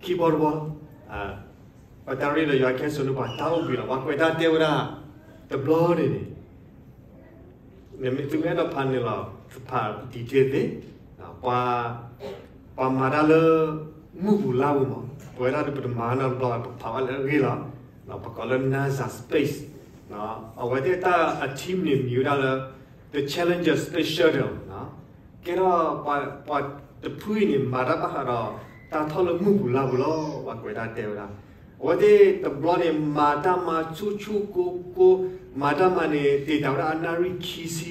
ခံဘီတဘီ, ပတၢ်ရ့ဒီးယွၤကဟဲစိာ်န့ၢ်ပှၤတၢ်အိၣ်ဘှံးလီၤ. ပှၤကွဲးတၢ်တဲဝဲဒၣ် တဘျီန့ၣ်န့ၣ် နမ့ၢ်သုမ့ၢ်အဲၣ်ဒိးဖးန့ၣ်လီၤ, ဖး detail သ့, ပှၤမၤတၢ်လၢ မုၢ်ပူၤလါပူၤမး, ပဝဲဒၣ်ဒီးပတမၤနီတဘျီ ပဖးဘၣ်လၢအဂ့ၢ်လီၤ. ပကိးလၢ NASA Space, အဝဲသ့ၣ်တၢ်အ team န့ၣ် မံၤဝဲဒၣ်လၢ the Challenger Space Shuttle, ကဲထီၣ် ပှၤတဖုအံၤန့ၣ် မၤတၢ်ဘၣ်ဃးဒီး တၢ်ထီၣ်လၢမုၢ်ပူၤလါပူၤလီၤ. ပှၤကွဲးတၢ်တဲဝဲဒၣ် အဝဲသ့ၣ်တဘျီန့ၣ် မၤတၢ်မၤဆူၣ်ဆူၣ်ကိၢ်ကိၢ်, မၤတၢ်မၤန့ၣ် တ့ၢ်တၢ်ဝဲဒၣ်အနၣ်ရံၣ်ခံဆံ,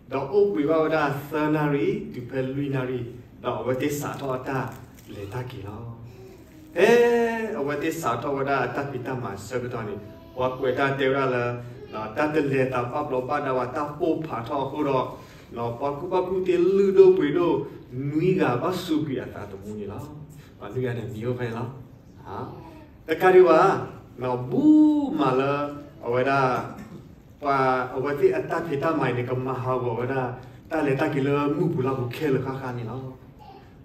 ဒီးအိၣ်ဘှံးဘၣ်ဝဲဒၣ်သၢနၣ်ရံၣ် တုၤဖဲလွံၢ်နၣ်ရံၣ်, ဒီးအဝဲသ့ၣ်စးထီၣ်အတၢ်လဲၤတၢ်က့ၤလီၤ. ဖဲအဝဲသ့ၣ်စးထီၣ်ဝဲဒၣ်အတၢ်ဖံးတၢ်မၤအဆၢကတီၢ်န့ၣ်, ပှၤကွဲးတၢ်တဲဝဲဒၣ်လၢ တၢ်တလဲၤသးဘၣ်ဘျီးဘၣ်ဒါဝဲ တၢ်ပိၢ်ဖးထီၣ်အဃိဒီး, ပှၤကူၣ်ဘၣ်ကူၣ်သ့လုၢ်ဒိၣ်ပှ့ၤဒိၣ် နွံဂၤဘၣ်စူးကွံာ်အသးသမူန့ၣ်လီၤ. ပှၤလွံၢ်ဂၤန့ၣ်မံၤအိၣ်ဖဲန့ၣ်လီၤ. တကးဒံးဘၣ်, ဘူးမးလၢ အဝဲဒၣ် ပှၤအဝဲသ့ၣ်အတၢ်ဖံးတၢ်မၤအံၤန့ၣ် ကမၤဟးဂီၤဝဲဒၣ် တၢ်လဲၤတၢ်က့ၤလၢမုၢ်ပူၤလါပူၤခဲလၢာ်ဃၣ်ဃၣ်န့ၣ်လီၤ.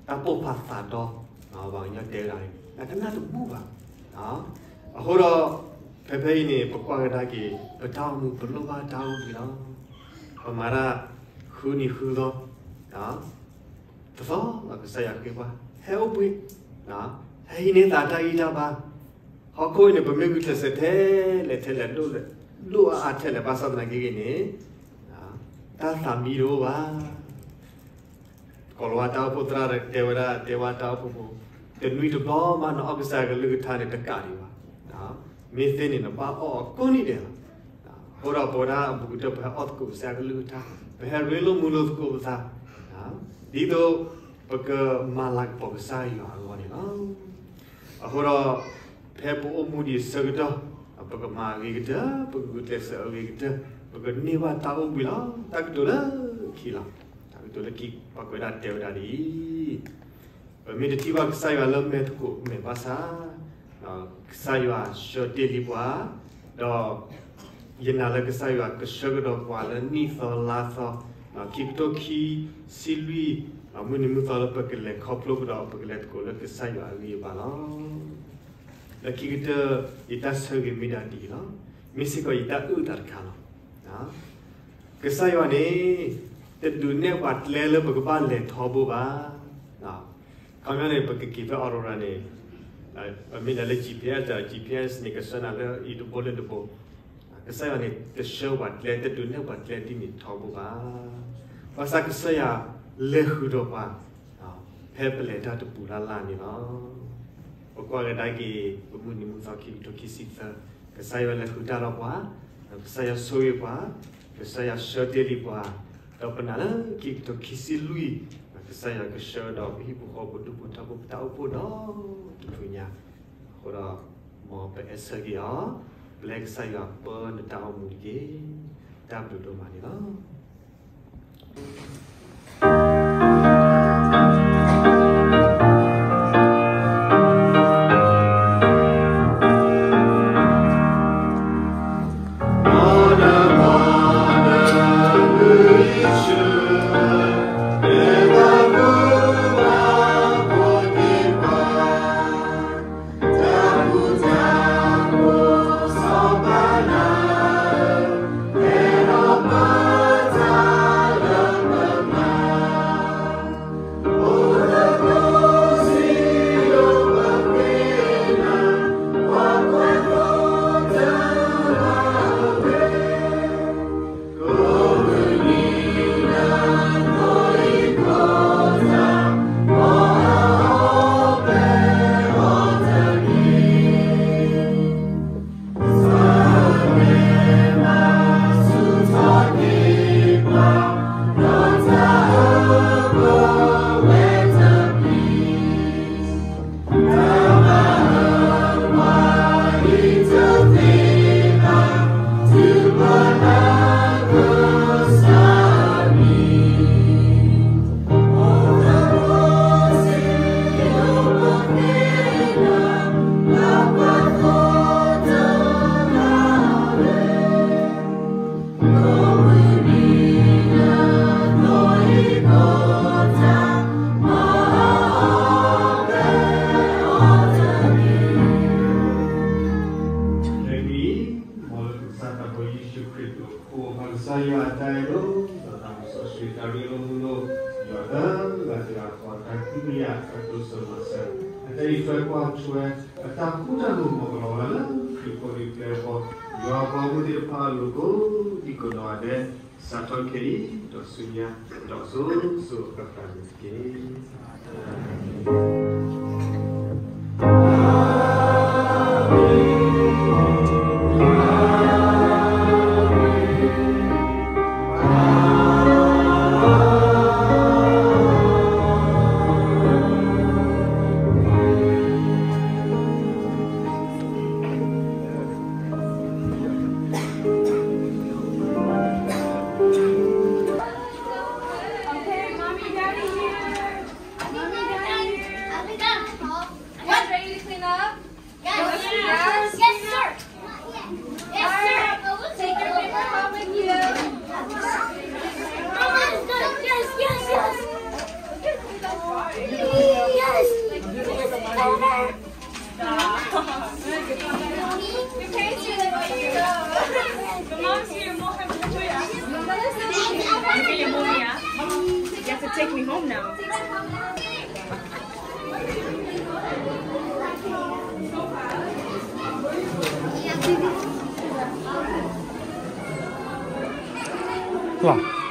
တၢ်ပိၢ်ဖးသးဒီ, ပှၤကညီတဲဝဲဒၣ်န့ၣ် အကနၣ်တဘူးဘၣ်. အဃိဒီး ဖဲဖဲအံၤန့ၣ် ပကွၢ်ကဒါက့ၤ ပတၢ်အိၣ်မူပလိၣ်ဘၣ်တၢ်အိၣ်ဘှံးလီၤ. ပမၤတၢ်ဃုနံၤဃုသီ တသီလီၤ ကစၢ်ယွၤဃ့ပှၤ ဟဲအိၣ်ဘှံး, ဟဲဟံးန့ၢ်သးတၢ်ဂံၢ်တၢ်ဘါ. ဟီၣ်ခိၣ်အံၤန့ၣ် ပမ့ၢ်ဂုာ်ကျဲးစၢးထဲလဲၣ်ထဲလဲၣ် ဒိၣ်အါအါထဲလဲၣ် ဘၣ်ဆၣ်သနာ်က့ဂ့ၤန့ၣ် တၢ်သးမံတအိၣ်ဘၣ်. ကိၤလၤဝါတၢ်အိၣ်ဖှိၣ်သရၣ်တဲဝဲဒၣ် တဲဝဲတၢ်အိၣ်ဖှိၣ်ဖိ, တနွံတဘျီမး နအီၣ်ကစၢ်ယွၤကလုၢ်ကထါန့ၣ် တကးဒံးဘၣ်. မ့ၢ်သ့န့ၣ် နဘၣ်အီၣ်အီၤကိးနံၤဒဲးလီၤ. အဃိဒီးပဝဲဒၣ်အဘူးကတၢၢ် ပဟဲအီၣ်သကိးကစၢ်ယွၤကလုၢ်ကထါ, ပဟဲရ့လိာ်မုာ်လိာ်သကိးပသး, ဒ်သိးပကမၤလၤကပီၤကစၢ်ယွၤအဂီၢ်န့ၣ်လီၤ. အဃိဒီး ဖဲပအိၣ်မူဒံးအဆၢကတီၢ်, ပကမၤအဂ့ၤကတၢၢ်, ပကဂုာ်ကျဲးစၢးအဂ့ၤကတၢၢ်, ပကန့ၢ်ဘၣ်တၢ်အိၣ်ဘှံးလီၤ. တၢ်ကတိၤလၢခံလီၤ. တၢ်ကတိၤလၢခံ ပှၤကွဲးဒၣ်တဲဝဲဒၣ်ဒ်အံၤ, ပမ့ၢ်တထံၣ်ဘၣ်ကစၢ်ယွၤလၢမဲာ်သကိးမဲာ်ဘၣ်ဆၣ်, ကစၢ်ယွၤဆှၢတ့ၢ်လံပှၤ, ဒီး ယနာ်လၢကစၢ်ယွၤကဆှၢကဒီးပှၤလၢနံၣ်သီလါသီ, ခံကထိခံဆံလွံၢ်, မုၢ်နံၤမုၢ်သီလၢပကလဲၤခီဖျိကဒီး ပကလဲၤသကိးလၢကစၢ်ယွၤအဂ့ၤအဘၣ်လီၤ. လၢခံကတၢၢ် ယတၢ်ဆၢဂ့ၤမ့ၢ်ဒၣ်ဒ်အံၤလီၤ. မ့ၢ်စ့ၢ်ကီးယတၢ်အုၣ်အသးတခါလီၤ. ကစၢ်ယွၤန့ၣ် တဒုးနဲၣ်ပှၤကျဲလၢပကဘၣ်လဲၤထီဘိဘၣ်. ခီပညီန့ၣ် ပကက့ၤဖဲ Aurora န့ၣ်, မ့ၢ်ဒၣ်လၢ GPS ဒီး GPS န့ၣ် ကဆှၢနၤလၢအံၤတဘိလၢတဘိ, ကစၢ်ယွၤန့ၣ် တဆှၢပှၤကျဲ တဒုးနဲၣ်ပှၤကျဲဒ်န့ၣ်ထီဘိဘၣ်. ဘၣ်ဆၣ်ကစၢ်ယွၤလဲၤဃုာ်ဒီးပှၤ ဖဲပလဲၤတၢ်တပူၤလၢ်လၢ်န့ၣ်လီၤ. ပကွၢ်ကဒါက့ၤ ပမုၢ်နံၤမုၢ်သီခံကထိခံဆံသၢ, ကစၢ်ယွၤလဲၤဃုာ်တၢ်ဒီးပှၤ, ကစၢ်ယွၤဆိၣ်ဂ့ၤပှၤ, ကစၢ်ယွၤဆှၢတ့ၢ်လံပှၤ, ဒီးပနာ်လၢခံကထိခံဆံလွံၢ်, ကစၢ်ယွၤကဆှၢဒီးပဟံၣ်ဖိဃီဖိဒူၣ်ဖိထၢဖိပတၢ်အိၣ်ဖှိၣ်ဒီတဖုညါ, အဃိဒီး မ်ပအဲၣ်ဆၢက့ၤအီၤ, ပျဲကစၢ်ယွၤပၢနတၢ်အိၣ်မူတက့ၢ်. တၢ်ဘျုးဒိၣ်မးန့ၣ်လီၤ.လၢခံ မ်လၢပကစၢ်သးဘိယ့ၣ်ၡူးခရံာ်အဃိ ပၢ်ကစၢ်ယွၤအတၢ်အဲၣ်ဒိၣ် ဒီးတၢ်မုၢ်စီဆှံတၢ်ရ့လိာ်မုာ်လိာ် ယွၤတဂၤတဂၤဃီ တၢ်ခွဲးတၢ်ယာ် တၢ်တိစၢၤမၤစၢၤ အတၢ်အံးထွဲကွၢ်ထွဲ အတၢ်ဃူတၢ်ဖိး မ်ကလီၤဝဲဒၣ်လၢခရံာ်ဖိဒ်ပျဲၢ်အဂီၢ် ယွၤပှၤမူသ့ၣ်တဖၣ်အလိၤကိးဒံကိးနီၢ်ဂၤဒဲး စးထီၣ်ခဲအံၤ ဒီးဆူညါ ဒီးစိၤစိၤအဃၣ်ဃၣ်န့ၣ်တက့ၢ်.